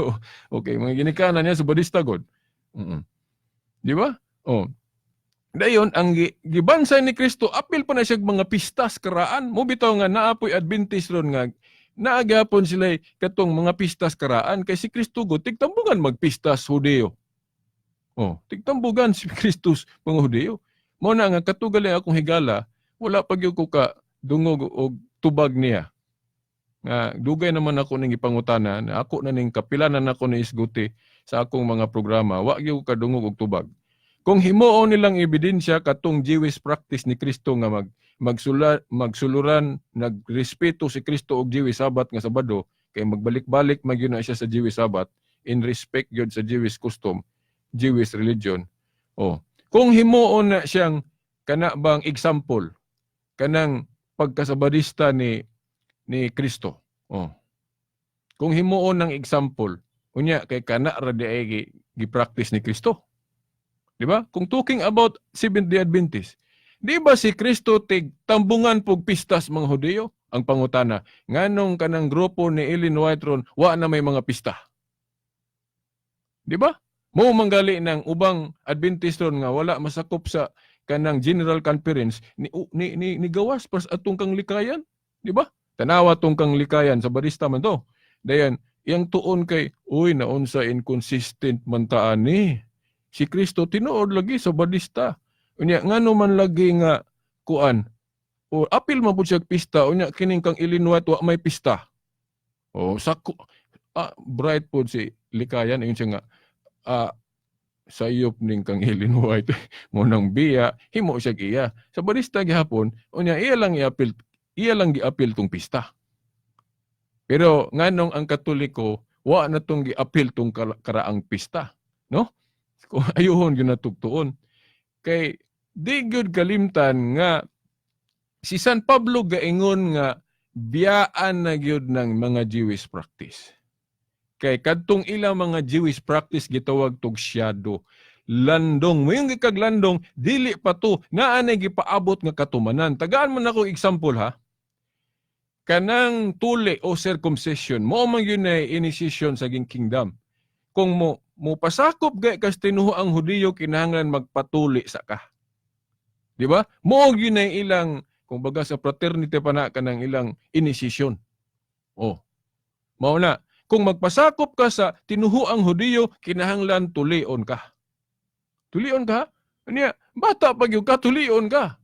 Oh, okay, mga ginikanan niya Sabadista god. Di ba? Oh. Dayon ang gibansay ni Kristo, apil pa na siya mga pistas karaan. Mo bitaw nga naa poy Adventist ron nga naagapon sila katong mga pistas karaan kay si Kristo go tigtambugan magpistas Hudiyo. Oh, tigtambugan si Kristus mga Hudiyo. Mo na nga katugali akong higala, wala pa gyud ko ka dungog og tubag niya. Nga dugay naman ako ning gipangutana, na ako na ning kapilanan ako ni isguti sa akong mga programa, wa gyud ko kadungog og tubag. Kung himuon nilang ebidensya katong Jewish practice ni Kristo nga mag magsula, magsuluran, nagrespeto si Kristo og Jewish Sabbath nga Sabado, kay magbalik-balik man gyud na siya sa Jewish Sabbath in respect gyud sa Jewish custom, Jewish religion. Oh, kung himuon na siyang kana bang example kanang pagkasabadista ni Kristo. Oh. Kung himuon ng example, unya kay kana ra di ay gi-practice ni Kristo. Di ba? Kung talking about Seventh-day Adventist, di ba si Kristo tig tambungan pog pistas mga Hudiyo? Ang pangutana, nganong kanang grupo ni Ellen White ron wa na may mga pista? Di ba? Mo manggali ng ubang Adventist ron nga wala masakop sa kanang General Conference ni gawas pas atong kang Likayan, di ba? Tanawa tong kang Likayan, Sabadista man to. Dayon, iyang tuon kay uy, naunsa inconsistent man ta ani. Si Kristo tinuod lagi Sabadista. Unya ngano man lagi nga kuan o apil man pud siya pista, unya kining kang Ellen White wa may pista. O sako bright pod si Likayan, ingon siya nga sayop ning kang Ellen White mo nang biya himo siya iya. Sabadista gihapon, unya iya lang giapil tong pista. Pero nganong ang Katoliko wa na tong giapil tong karaang pista, no? Kung ayuhon gyud na tugtuon. Kay di gyud kalimtan nga si San Pablo gaingon nga biyaan na gyud ng mga Jewish practice. Kay kadtong ilang mga Jewish practice gitawag tog shadow. Landong, mo yung gikag landong, dili pa to, naa nay gipaabot nga katumanan. Tagaan mo na akong example ha. Kanang tuli o circumcision, mo man yun ay initiation sa ging kingdom. Kung mo pasakop gay kas tinuo ang Hudiyo, kinahanglan magpatuli sa ka. Di ba? Mo gyud ay ilang, kung baga sa fraternity pa na kanang ilang initiation. Oh. Mao na, kung magpasakop ka sa tinuhuang Hudiyo, kinahanglan tulion ka. Tulion ka? Unya, bata pa gyud ka, tulion ka.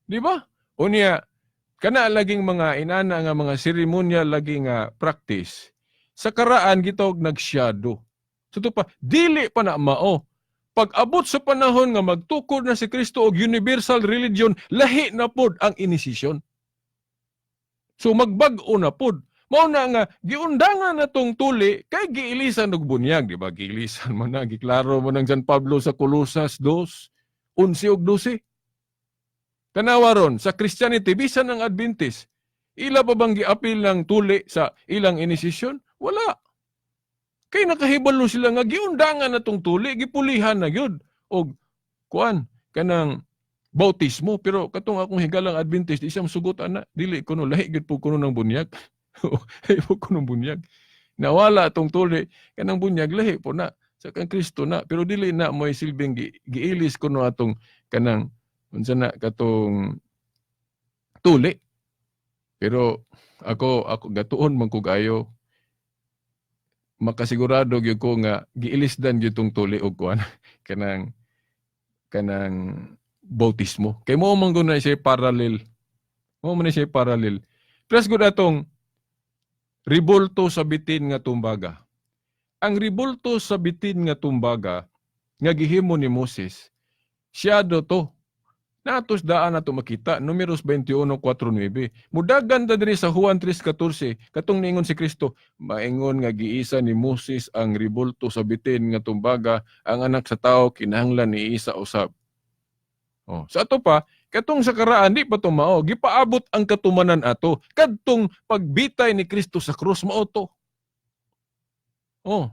Di ba? Unya, kana laging mga inana nga mga seremonya lagi nga practice. Sa karaan gitawag nagsyado. Sa pa, dili pa na mao. Pag abot sa panahon nga magtukod na si Kristo og universal religion, lahi na pod ang initiation. So magbag-o na pod. Mao na nga giundangan na tong tuli kay giilisan og bunyag, di ba? Giilisan man na, giklaro mo ng San Pablo sa Colosas 2:11 ug 12. Tanawa ron sa Christianity, bisan ang Adventist, ila pa bang giapil ng tuli sa ilang initiation? Wala. Kay nakahibalo sila nga giundangan na tong tuli, gipulihan na gyud og kuan kanang bautismo. Pero katong akong higalang Adventist, di siya sugot ana, dili kuno, lahi gyud po kuno ng bunyag. Lahi po kuno ng bunyag. Nawala tong tuli kanang bunyag, lahi po na sa kang Kristo na, pero dili na mo'y silbing giilis kuno atong kanang unsa na katong tuli. Pero ako gatuon man ko kayo, makasigurado gyud ko nga giilisdan gyud tong tuli og kuan kanang bautismo, kay mo man gud na siya parallel, mo man na siya parallel. Plus gud atong ribulto sa bitin nga tumbaga. Ang ribulto sa bitin nga tumbaga nga gihimo ni Moses, siyado to. Natos daan nato makita Numeros 21:4-9. Mudagan ta diri sa Juan 3:14, katong niingon si Kristo, maingon nga giisa ni Moses ang ribulto sa bitin nga tumbaga, ang Anak sa Tao kinahanglan niisa usab. Oh, sa ato pa, katong sa karaan di pa to mao, gipaabot ang katumanan ato kadtong pagbitay ni Kristo sa krus, mao to. Oh.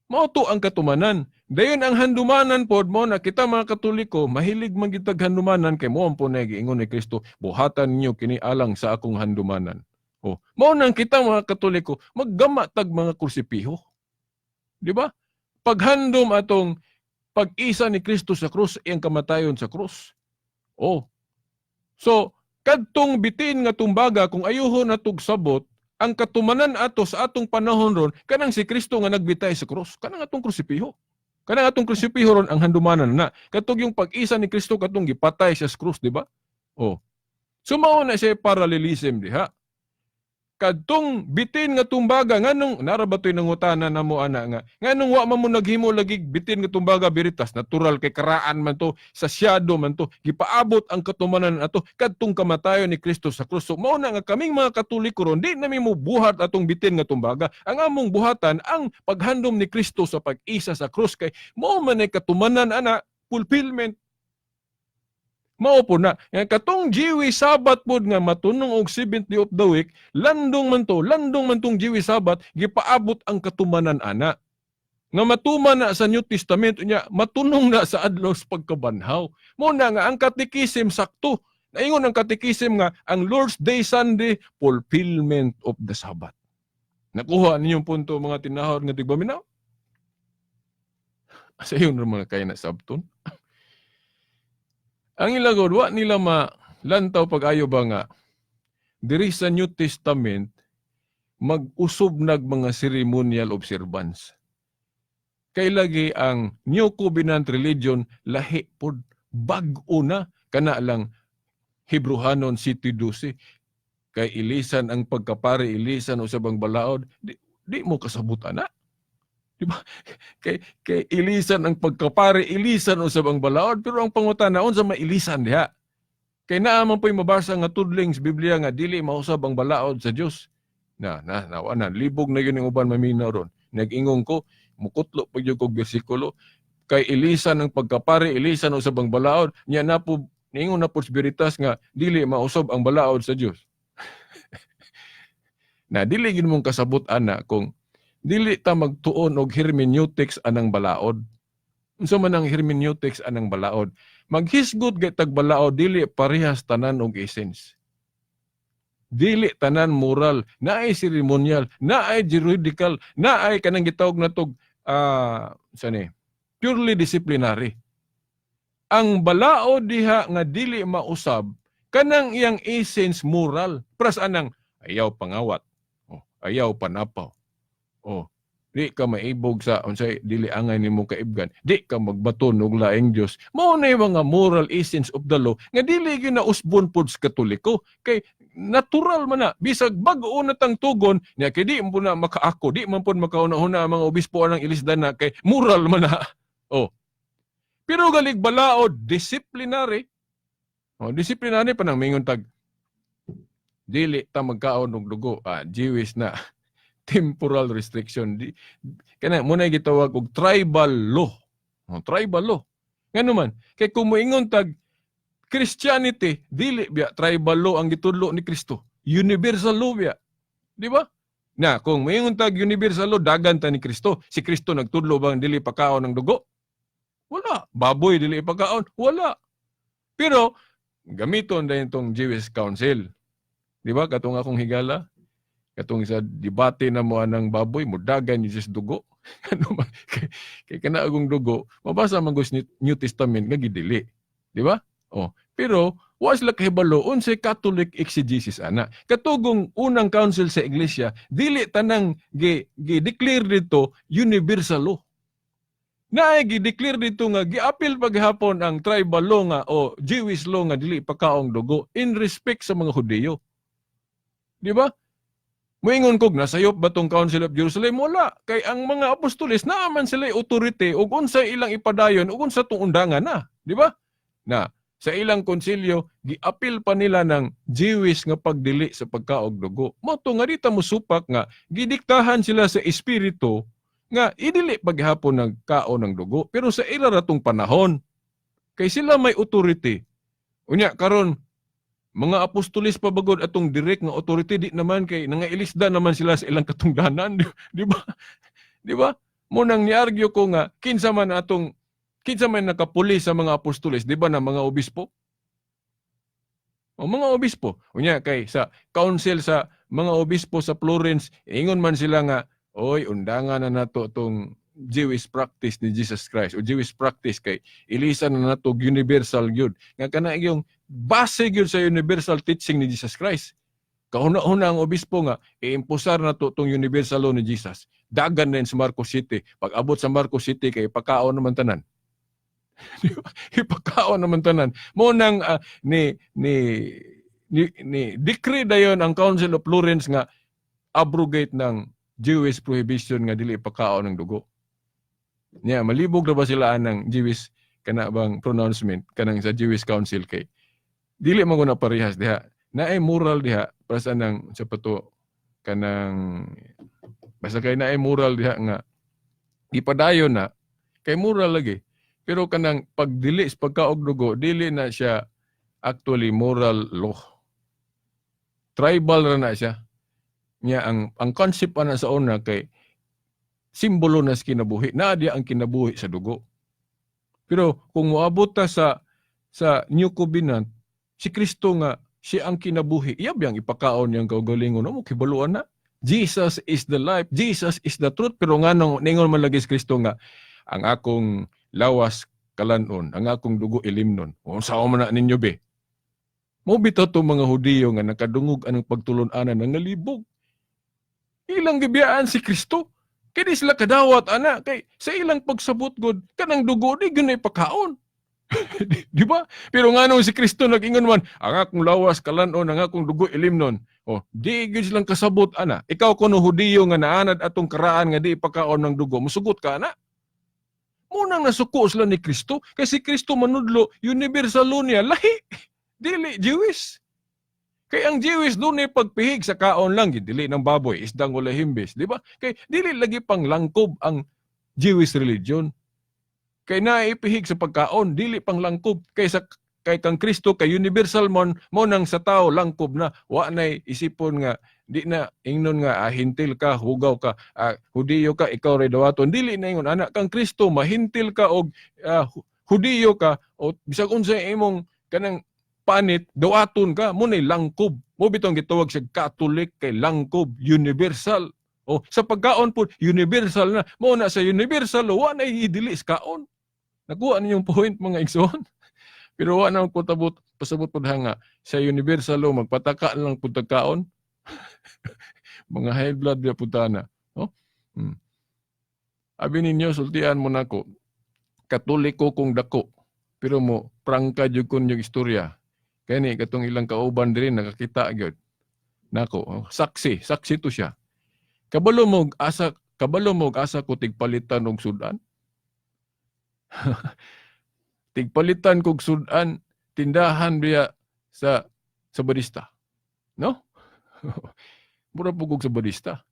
Mao to ang katumanan. Dayon ang handumanan pod mo na kita mga Katoliko, mahilig man gitag handumanan kay mo ang po na giingon ni Kristo, "Buhatan ninyo kini alang sa akong handumanan." Oh, mao nang kita mga Katoliko maggama tag mga krusipiho. Di ba? Paghandom atong pag-isa ni Kristo sa krus, iyang kamatayon sa krus. Oh. So, kadtong bitin nga tumbaga, kung ayuhon natog sabot, ang katumanan ato sa atong panahon ron kanang si Kristo nga nagbitay sa krus, kanang atong krusipiho. Kanang atong krusipiho ron ang handumanan na. Katong yung pag-isa ni Kristo katong gipatay siya sa krus, di ba? Oh. So mao na siya parallelism diha. Kadtong bitin nga tumbaga, nganong nara ba to'y nangutana namo ana nga nganong wa man mo naghimo lagi bitin nga tumbaga, Veritas? Natural kay karaan man to, sa syado man to, gipaabot ang katumanan ato kadtong kamatayon ni Kristo sa krus. So mao na nga kaming mga Katoliko ron, di nami mo buhat atong bitin nga tumbaga. Ang among buhatan ang paghandom ni Kristo sa pag-isa sa krus, kay mao man ay katumanan ana, fulfillment. Mao po na. Nga katong Jewish Sabbath pod nga matunong og seventh day of the week, landong man to, landong man tong Jewish Sabbath, gipaabot ang katumanan ana. Nga matuman na sa New Testament niya, matunong na sa adlaw sa pagkabanhaw. Mao na nga ang katekisim sakto. Naingon ang katekisim nga ang Lord's Day Sunday, fulfillment of the Sabbath. Nakuha ninyong punto, mga tinahor nga tigpaminaw? Sa iyo mga kaya na sabton. Ang ilagod, wa nila malantaw pag-ayo ba nga diri sa New Testament mag-usob nag mga ceremonial observance. Kay lagi ang New Covenant religion lahi pod, bag-o na, kana lang Hebrohanon 7:12, kay ilisan ang pagkapari, ilisan usab ang balaod, di mo kasabot ana. Di ba? Kay ilisan ang pagkapari, ilisan usab ang balaod, pero ang pangutana, unsa may ilisan diha? Kay naa man po'y mabasa nga tudling sa Biblia nga dili mausab ang balaod sa Dios. Na na na na libog na yun ang uban maminaw ron. Nag-ingon ko, mukutlo pa gyud kog bersikulo, kay ilisan ang pagkapari, ilisan usab ang balaod, nya na po niingon na po sa Veritas nga dili mausab ang balaod sa Dios. Na dili gid mong kasabot ana kung dili ta magtuon og hermeneutics anang balaod. Unsa man ang hermeneutics anang balaod? Maghisgot gay tag balaod, dili parehas tanan og essence. Dili tanan moral, naay ceremonial, naay juridical, naay kanang gitawag natog sa ni purely disciplinary. Ang balaod diha nga dili mausab, kanang iyang essence moral. Pras anang ayaw pangawat. Oh, Ayaw panapaw. Oh, di ka maibog sa unsay dili angay nimo kaibgan. Di ka magbaton og laing Dios. Mao na yung mga moral essence of the law nga dili gyud na usbon pod sa Katoliko kay natural man na bisag bag-o na tang tugon niya kay di man na makaako, di man pod makauna-una ang mga obispo anang ilisdan na kay moral man na. Oh. Pero galig balaod disciplinary. Oh, disciplinary pa nang mingon tag dili ta magkaon og dugo, ah, Jewish na temporal restriction. Di, kana mo na gitawag og tribal law. Oh, tribal law. Ngano man kay kung moingon tag Christianity, dili biya tribal law ang gitudlo ni Kristo. Universal law biya. Di ba? Na kung moingon tag universal law, dagan ta ni Kristo. Si Kristo nagtudlo bang dili pakaon ng dugo? Wala. Baboy dili ipakaon? Wala. Pero gamiton dayon tong Jewish Council. Di ba? Katong akong higala, katong sa debate na mo anang baboy, mudagan yung sa dugo. Ano man, kay kana agong dugo, mabasa man gud sa New Testament nga gidili. Di ba? Oh, pero wa sila kahibalo unsay Catholic exegesis ana. Katugong unang council sa iglesia, dili tanang gi, gi-declare dito universal law. Naay gi-declare dito nga giapil paghapon ang tribal law nga o Jewish law nga dili pakaong dugo in respect sa mga Hudiyo. Di ba? Moingon kog nasayop ba tong Council of Jerusalem? Wala. Kay ang mga apostoles naaman sila authority ug unsay ilang ipadayon ug unsa tong undangan na, di ba? Na sa ilang konsilyo giapil pa nila ng Jewish nga pagdili sa pagkaog dugo. Mao to nga dita mo supak nga gidiktahan sila sa espiritu nga idili paghapon ng kaon ng dugo, pero sa ila ra tong panahon kay sila may authority. Unya karon mga apostolis pa bagod atong direct nga authority, di naman kay nangailisda naman sila sa ilang katungdanan, di ba? Di ba? Mo nang niargue ko nga kinsa man atong kinsa man nakapuli sa mga apostoles, di ba na mga obispo? O mga obispo. Unya kay sa council sa mga obispo sa Florence, ingon man sila nga, "Oy, undangan na nato tong Jewish practice ni Jesus Christ o Jewish practice kay ilisan na nato universal gyud." Nga kana yung base gyud sa universal teaching ni Jesus Christ. Kahuna-huna ang obispo nga iimposar na to tong universal law ni Jesus. Dagan na sa Marcos City. Pag abot sa Marcos City kay ipakaon naman tanan. Di ba? Ipakaon naman tanan. Mo nang ni decree dayon ang Council of Florence nga abrogate ng Jewish prohibition nga dili ipakaon ng dugo. Nya malibog na ba sila anang Jewish kana bang pronouncement kanang sa Jewish Council kay dili man ko na parehas diha. Naay moral diha para sa nang sa pato kanang basta kay naay moral diha nga ipadayon na kay moral lagi. Pero kanang pagdili sa pagkaog dugo, dili na siya actually moral law. Tribal ra na siya. Nya ang concept ana sa una kay simbolo na sa kinabuhi. Naa diya ang kinabuhi sa dugo. Pero kung moabot ta sa New Covenant, si Kristo nga siya ang kinabuhi. Iya biyang ipakaon niyang kaugalingon mo kibaluan na. Jesus is the life, Jesus is the truth. Pero nganong ningon man lagi si Kristo nga ang akong lawas kalanon, ang akong dugo ilimnon? O unsa man na ninyo be? Mo bitaw to mga Hudiyo nga nakadungog anang pagtulon-anan nga nalibog. Ilang gibiyaan si Kristo. Kay di sila kadawat ana kay sa ilang pagsabot god kanang dugo di gyud na ipakaon. Di ba? Pero nganong si Kristo nag-ingon man, ang akong lawas kalanon, ang akong dugo ilimnon. Oh, di gyud silang kasabot ana. Ikaw kuno Hudiyo nga naanad atong karaan nga di ipakaon ng dugo, musugot ka ana. Munang nasuko sila ni Kristo kay si Kristo manudlo universal law niya lahi. Dili Jewish. Kay ang Jewish doon ay pagpihig sa kaon lang, dili ng baboy, isdang wala himbis, di ba? Kay dili lagi pang langkob ang Jewish religion. Kay naipihig sa pagkaon, dili pang langkob. Kay sa kay kang Kristo kay universal mon mo nang sa tao langkob na wa nay isipon nga di na ingnon nga hintil ka, hugaw ka, Hudiyo ka, ikaw ray dawaton. Dili na ingon ana kang Kristo, mahintil ka og Hudiyo ka o bisag unsa imong kanang panit, dawaton ka mo nay langkob mo. Bitong gitawag siya Catholic kay langkob, universal. O sa pagkaon po universal na mo na sa universal wa na idili sa kaon. Nakuha ninyong point, mga igsoon? Pero wa na ko tabot pasabot pud nga sa universal law magpataka lang pud kaon. Mga high blood biya putana, no? Abi ninyo, sultian mo nako. Katoliko kong dako. Pero mo prangka jud kon yung istorya. Kani katong ilang kauban diri nakakita gyud. Nako, oh, saksi, saksi to siya. Kabalo mo asa ko tigpalitan og sudan? Tigpalitan kog sudan tindahan biya sa Sabadista. No? Mura po kog Sabadista.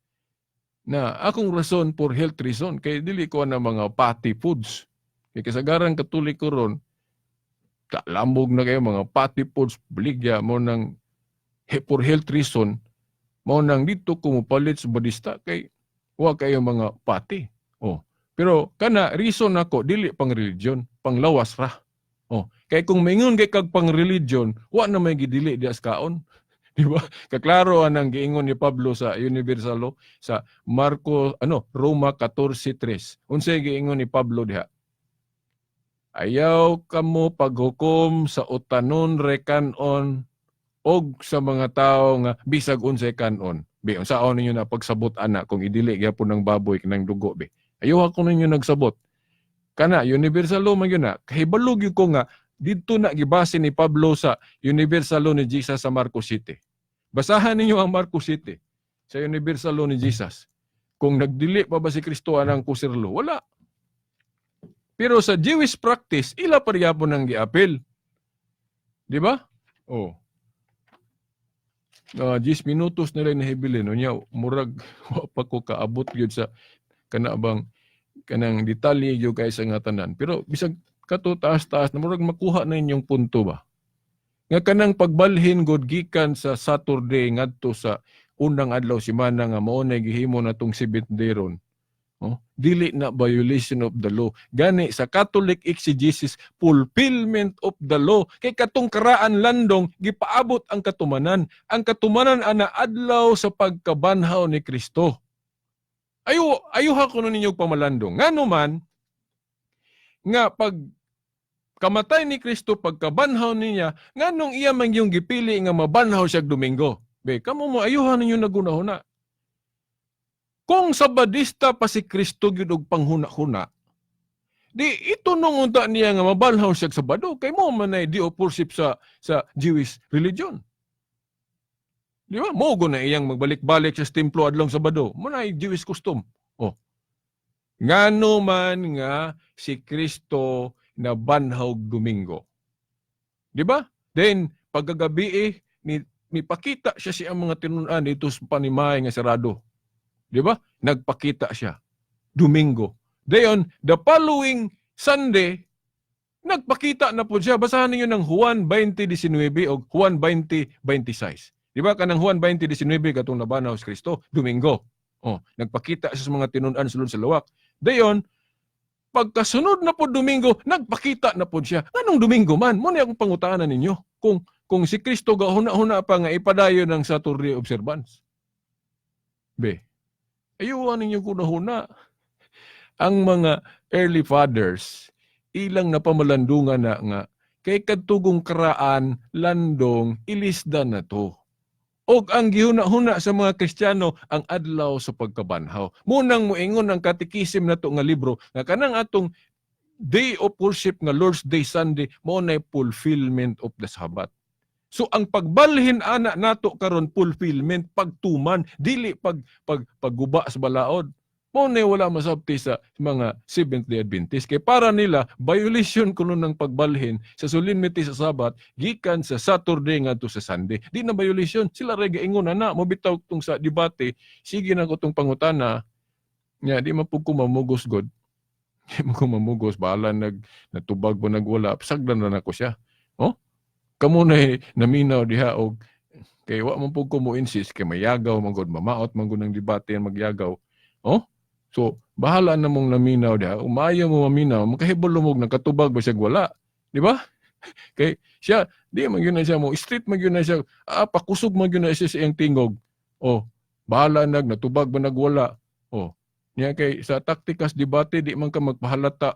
Na akong rason, for health reason, kay dili ko na mga fatty foods. Kay kasagaran Katoliko ron kalambog na kayo mga fatty foods, baligya mo nang for health reason mao nang dito ko mopalit sa Sabadista kay wa kayo mga fatty. Oh. Pero kana reason nako, dili pang religion, pang lawas ra. Oh, kay kung maingon kay kag pang religion, wa na may gidili diya sa kaon. Di ba? Kaklaro anang giingon ni Pablo sa Universal Law sa Marco ano Roma 14:3. Unsay giingon ni Pablo diha? Ayaw kamo paghukom sa utanon rekanon og sa mga tao nga bisag unsay kanon. Be, unsaon ninyo na pagsabot ana kung idili gyapon ng baboy kanang dugo, be? Ayaw ako ninyo nagsabot. Kana universal law man gyud na. Kahibalo gyud ko nga didto na gibase ni Pablo sa universal law ni Jesus sa Marcos 7. Basahan ninyo ang Marcos 7 sa universal law ni Jesus. Kung nagdili pa ba si Kristo anang kosher law? Wala. Pero sa Jewish practice, ila pa gyapon ang giapil. Di ba? Oh. 10 minutos na lang nahibilin. Unya, murag wa pa ko kaabot gyud sa kana bang kanang detalye gyud kay sa nga tanan. Pero bisag kato taas-taas na, murag makuha na inyong punto ba? Nga kanang pagbalhin god gikan sa Saturday ngadto sa unang adlaw semana nga mao na gihimo natong seventh day ron. Oh, dili na violation of the law. Gani sa Catholic exegesis, fulfillment of the law. Kay katong karaan landong gipaabot ang katumanan. Ang katumanan ana adlaw sa pagkabanhaw ni Kristo. Ayo ayuha ko ninyo pamalandong. Ngano man nga pag kamatay ni Kristo, pagkabanhaw niya, nganong iya man yung gipili nga mabanhaw siya Domingo? Be, kamo mo ayuhan ninyo nagunahuna. Kung Sabadista pa si Kristo gyud og panghuna-huna, di ito nung unta niya nga mabanhaw siya Sabado kay mo man ay di worship sa Jewish religion. Di ba? Mo na iyang magbalik-balik sa templo adlong Sabado. Mo na Jewish custom. Oh. Ngano man nga si Kristo na banhaw Domingo? Di ba? Then pagkagabi eh, ni mipakita siya sa mga tinun-an dito sa panimay nga sarado. Di ba? Nagpakita siya. Domingo. Dayon, the following Sunday, nagpakita na po siya. Basahan ninyo ng Juan 20:19 o Juan 20:26. Di ba? Kanang Juan 20:19, katong nabanaw si Kristo, Domingo. Oh, nagpakita siya sa mga tinun-an sulod sa lawak. Dayon, pagkasunod na po Domingo, nagpakita na po siya. Anong Domingo man? Mo na akong pangutanan ninyo. Kung si Kristo gahuna-huna pa nga ipadayon ng Saturday observance. Be, ayuhan ninyo kunahuna. Ang mga early fathers, ilang napamalandungan na nga, kay kadtugong karaan, landong, ilisda na to. Og ang gihuna-huna sa mga Kristiyano ang adlaw sa pagkabanhaw. Munang moingon ang katekisim nato nga libro nga kanang atong day of worship nga Lord's Day Sunday mao nay fulfillment of the Sabbath. So ang pagbalhin ana nato karon, fulfillment, pagtuman, dili pag pag pagguba sa balaod. Mao na wala masabti sa mga Seventh Day Adventist kay para nila violation kuno ng pagbalhin sa solemnity sa Sabbath gikan sa Saturday ngadto sa Sunday. Di na violation, sila ra gaingon ana mo bitaw tong sa debate, sige na ko tong pangutana nya di man pud ko mamugos god. Di man ko mamugos, bahala nag natubag mo nagwala, sagdan na nako siya. Oh? Kamo na naminaw diha og kay wa man pud ko mo insist kay mayagaw man gud, mamaot man gud ng debate magyagaw. Oh? So, bahala na mong naminaw diha. Umayo mo maminaw, makahibalo mo nakatubag ba siya wala. Di ba? Kay siya, di man gyud na siya mo, street man gyud na siya, pakusog man gyud na siya sa iyang tingog. Oh, bahala nag natubag ba nagwala. Oh, niya kay sa taktikas debate di man ka magpahalata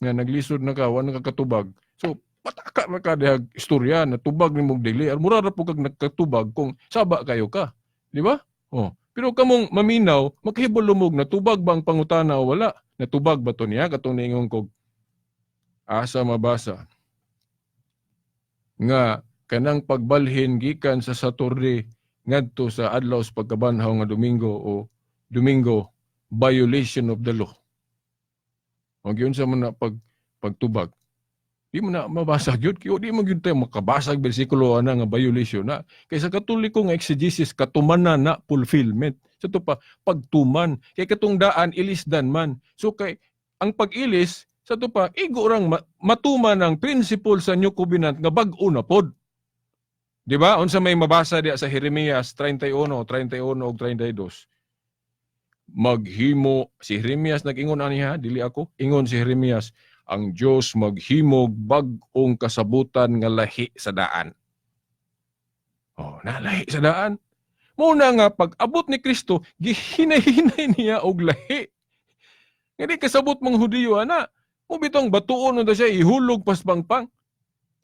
nga naglisod na ka, wa na ka katubag. So, pataka na ka diha istorya, natubag nimo dili. Mura ra po kag nagkatubag kung saba kayo ka. Di ba? Oh, Pero kamong maminaw, makahibalo mo'g natubag ba ang pangutana o wala? Natubag ba to niya katong niingon kog asa mabasa nga kanang pagbalhin gikan sa Saturday ngadto sa adlaw sa pagkabanhaw nga Domingo o Domingo, violation of the law? O giunsa man na pagtubag? Di mo na mabasa gyud kay di mo gyud tayo makabasa og bersikulo ana nga violation na. Kay sa Katoliko nga exegesis, katumanan na, fulfillment. Sa to pa pagtuman, kay katong daan ilisdan man. So kay ang pag-ilis sa to pa igo rang matuman ang principle sa New Covenant nga bag-o na pod. Di ba? Unsa may mabasa diya sa Jeremias 31, 31 ug 32? Maghimo si Jeremias, nag-ingon ani ha, dili ako. Ingon si Jeremias, ang Dios maghimog bag-ong kasabutan nga lahi sa daan. Oh, na lahi sa daan. Muna nga pag abot ni Kristo, gihinay-hinay niya og lahi. Nga di kasabot mga Hudiyo ana. Mo bitong batuon unta siya, ihulog pas pangpang.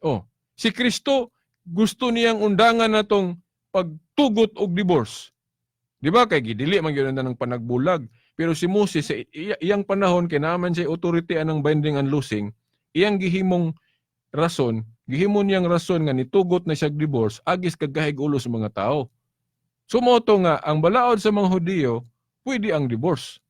Oh, si Kristo gusto niyang undangan natong pagtugot og divorce. Di ba kay gidili man gyud ng panagbulag? Pero si Moses sa iyang panahon, kay naa man siya authority anang binding and loosing, iyang gihimong rason, gihimo niyang rason nga nitugot na siya divorce agis kagahig ulo sa mga tao. So mao to nga ang balaod sa mga Hudiyo, pwede ang divorce.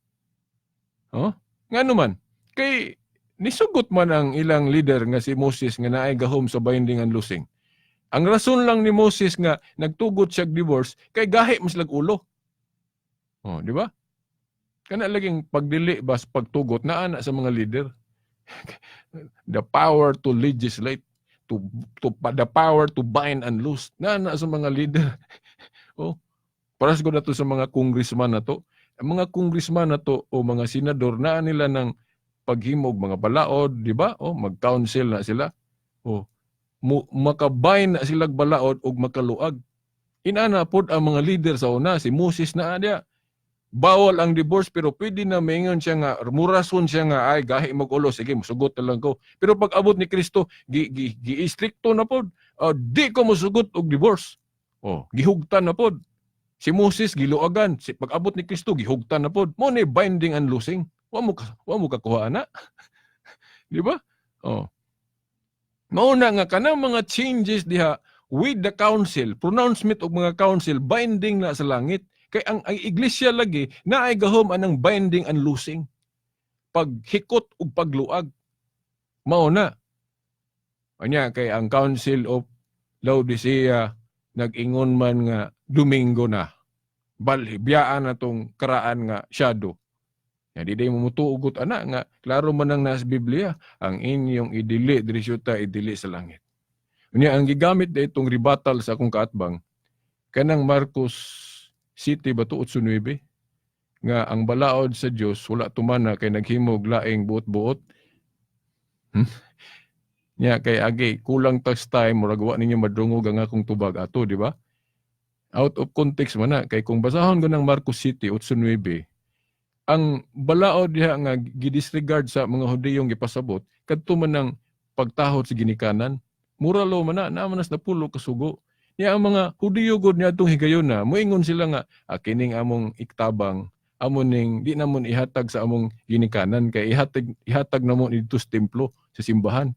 Oh? Ngano man? Kay nisugot man ang ilang leader nga si Moses nga naay gahom sa binding and loosing. Ang rason lang ni Moses nga nagtugot siya divorce kay gahi mas ulo. Oh, di ba? Kana laging pagdili ba sa pagtugot naa na sa mga leader. The power to legislate, to the power to bind and loose naa na sa mga leader. Oh, para siguro na to sa mga congressman na to. Ang mga congressman na to o mga senador, naa nila ng paghimog mga balaod, di ba? Oh, mag-council na sila. Oh, makabind na sila balaod og makaluag. Inana pod ang mga leader sa una, si Moses na diya. Bawal ang divorce pero pwede na maingon siya nga murason siya nga ay gahi mag-ulo, sige, musugot na lang ko. Pero pag abot ni Kristo, gi gi, gi-istrikto na pod. Di ko musugot og divorce. Oh, gihugtan na pod. Si Moses giluagan, si pag abot ni Kristo gihugtan na pod. Mo ni binding and loosing. Wa mo kakuha ana. Di ba? Oh. Mao na nga kanang mga changes diha with the council, pronouncement og mga council, binding na sa langit. Kay ang iglesia lagi naay gahom anang binding and loosing. Paghikot ug pagluag. Mao na. Anya kay ang Council of Laodicea nag-ingon man nga Domingo na. Balhi, biyaan na tong karaan nga shadow. Ya, di day mo mutuugot ana nga klaro man ang nasa Biblia, ang inyong idili diri sa idili sa langit. Unya ang gigamit da itong rebuttal sa akong kaatbang kanang Marcos City ba to, 8:9, nga ang balaod sa Dios wala tumana kay naghimog laing buot-buot. Nya kay agi kulang tas time, murag wa ninyo madungog ang akong tubag ato, di ba? Out of context man na kay kung basahon ko ng Marcos City 8:9, ang balaod diha nga gidisregard sa mga Hudiyong gipasabot kadto man ang pagtahod sa ginikanan. Moral law man na, naa man nas napulo ka sugo. Niya ang mga Hudiyo gud niadtong higayon na moingon sila nga ah, kining among iktabang amo ning di namon ihatag sa among ginikanan kay ihatag ihatag namon didto sa templo, sa simbahan.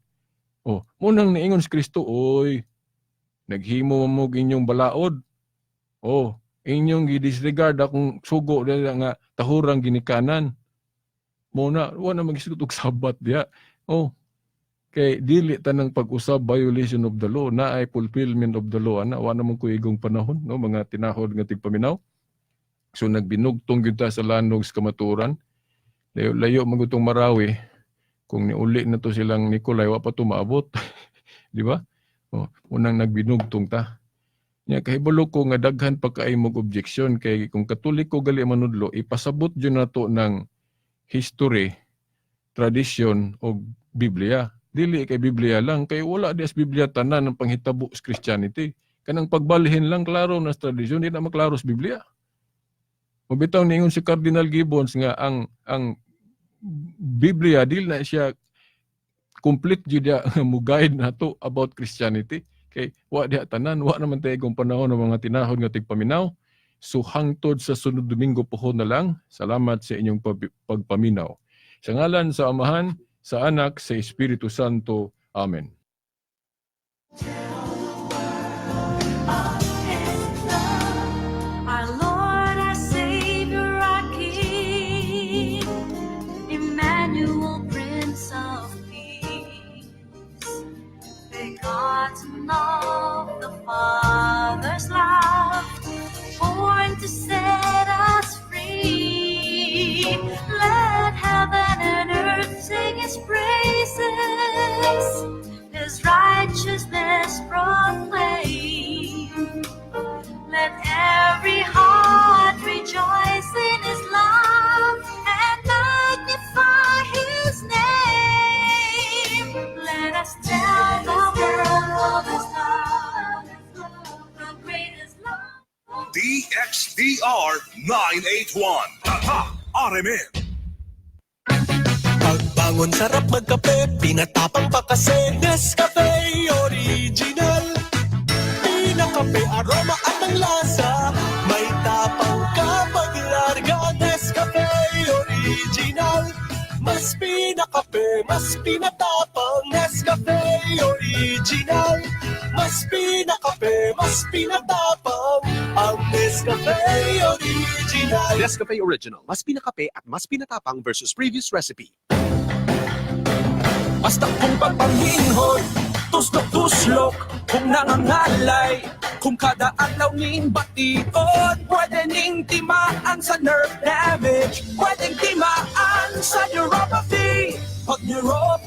Oh, mo nang niingon si Kristo, "Oy, naghimo man mo inyong balaod. Oh, inyong gidisregard akong sugo dili nga tahurang ginikanan." Mo na wa na magisgot og Sabat diha. Oh, kay dili tanang pag-usab violation of the law na ay fulfillment of the law ana. Wa naman ko igong panahon, no, mga tinahod nga tigpaminaw. So nagbinugtong gyud ta sa lanog sa kamatuoran. Layo layo magutong Marawi. Kung niuli na to silang Nikolay, wa pa to maabot. Di ba? Oh, unang nagbinugtong ta. Nya kahibalo ko nga daghan pa kay mog objection kay kung Katoliko gali manudlo, ipasabot jud nato ng history, tradisyon o Biblia. Dili kay Biblia lang kay wala di sa Biblia tanan ng panghitabo sa Christianity. Kanang pagbalhin lang klaro na sa tradisyon, di na maklaro sa Biblia. Mabitaw niingon si Cardinal Gibbons nga ang Biblia dili na siya complete jud nga mo guide nato about Christianity kay wa diha tanan. Wa naman tayo kung panahon ng mga tinahod nga tigpaminaw. So hangtod sa sunod Domingo po na lang. Salamat sa inyong pagpaminaw. Sa ngalan sa Amahan, sa Anak, sa Espiritu Santo. Amen. Our Lord, our Savior, our King, Emmanuel, Prince of Peace, begotten of the Father's love, born to set us free. Let heaven and earth sing His praises, His righteousness proclaim. Let every heart rejoice in His love and magnify His name. Let us tell the world of His love, the greatest love. DXDR 981. Tatak RMN. Pagbangon, sarap magkape, pinatapang pa kasi. Nescafe Original. Pinakape, aroma at ang lasa. May tapang kapag larga. Nescafe Original. Mas pinakape, mas pinatapang. Nescafe Original. Mas pinakape, mas pinatapang. Ang Nescafe Original. Nescafe Original. Mas pinakape at mas pinatapang versus previous recipe. Basta kung papaminhon, tuslok-tuslok, kung nangangalay, kung kada adlaw ning bation, pwede ning timaan sa nerve damage, pwedeng timaan sa neuropathy. Pag neuropathy,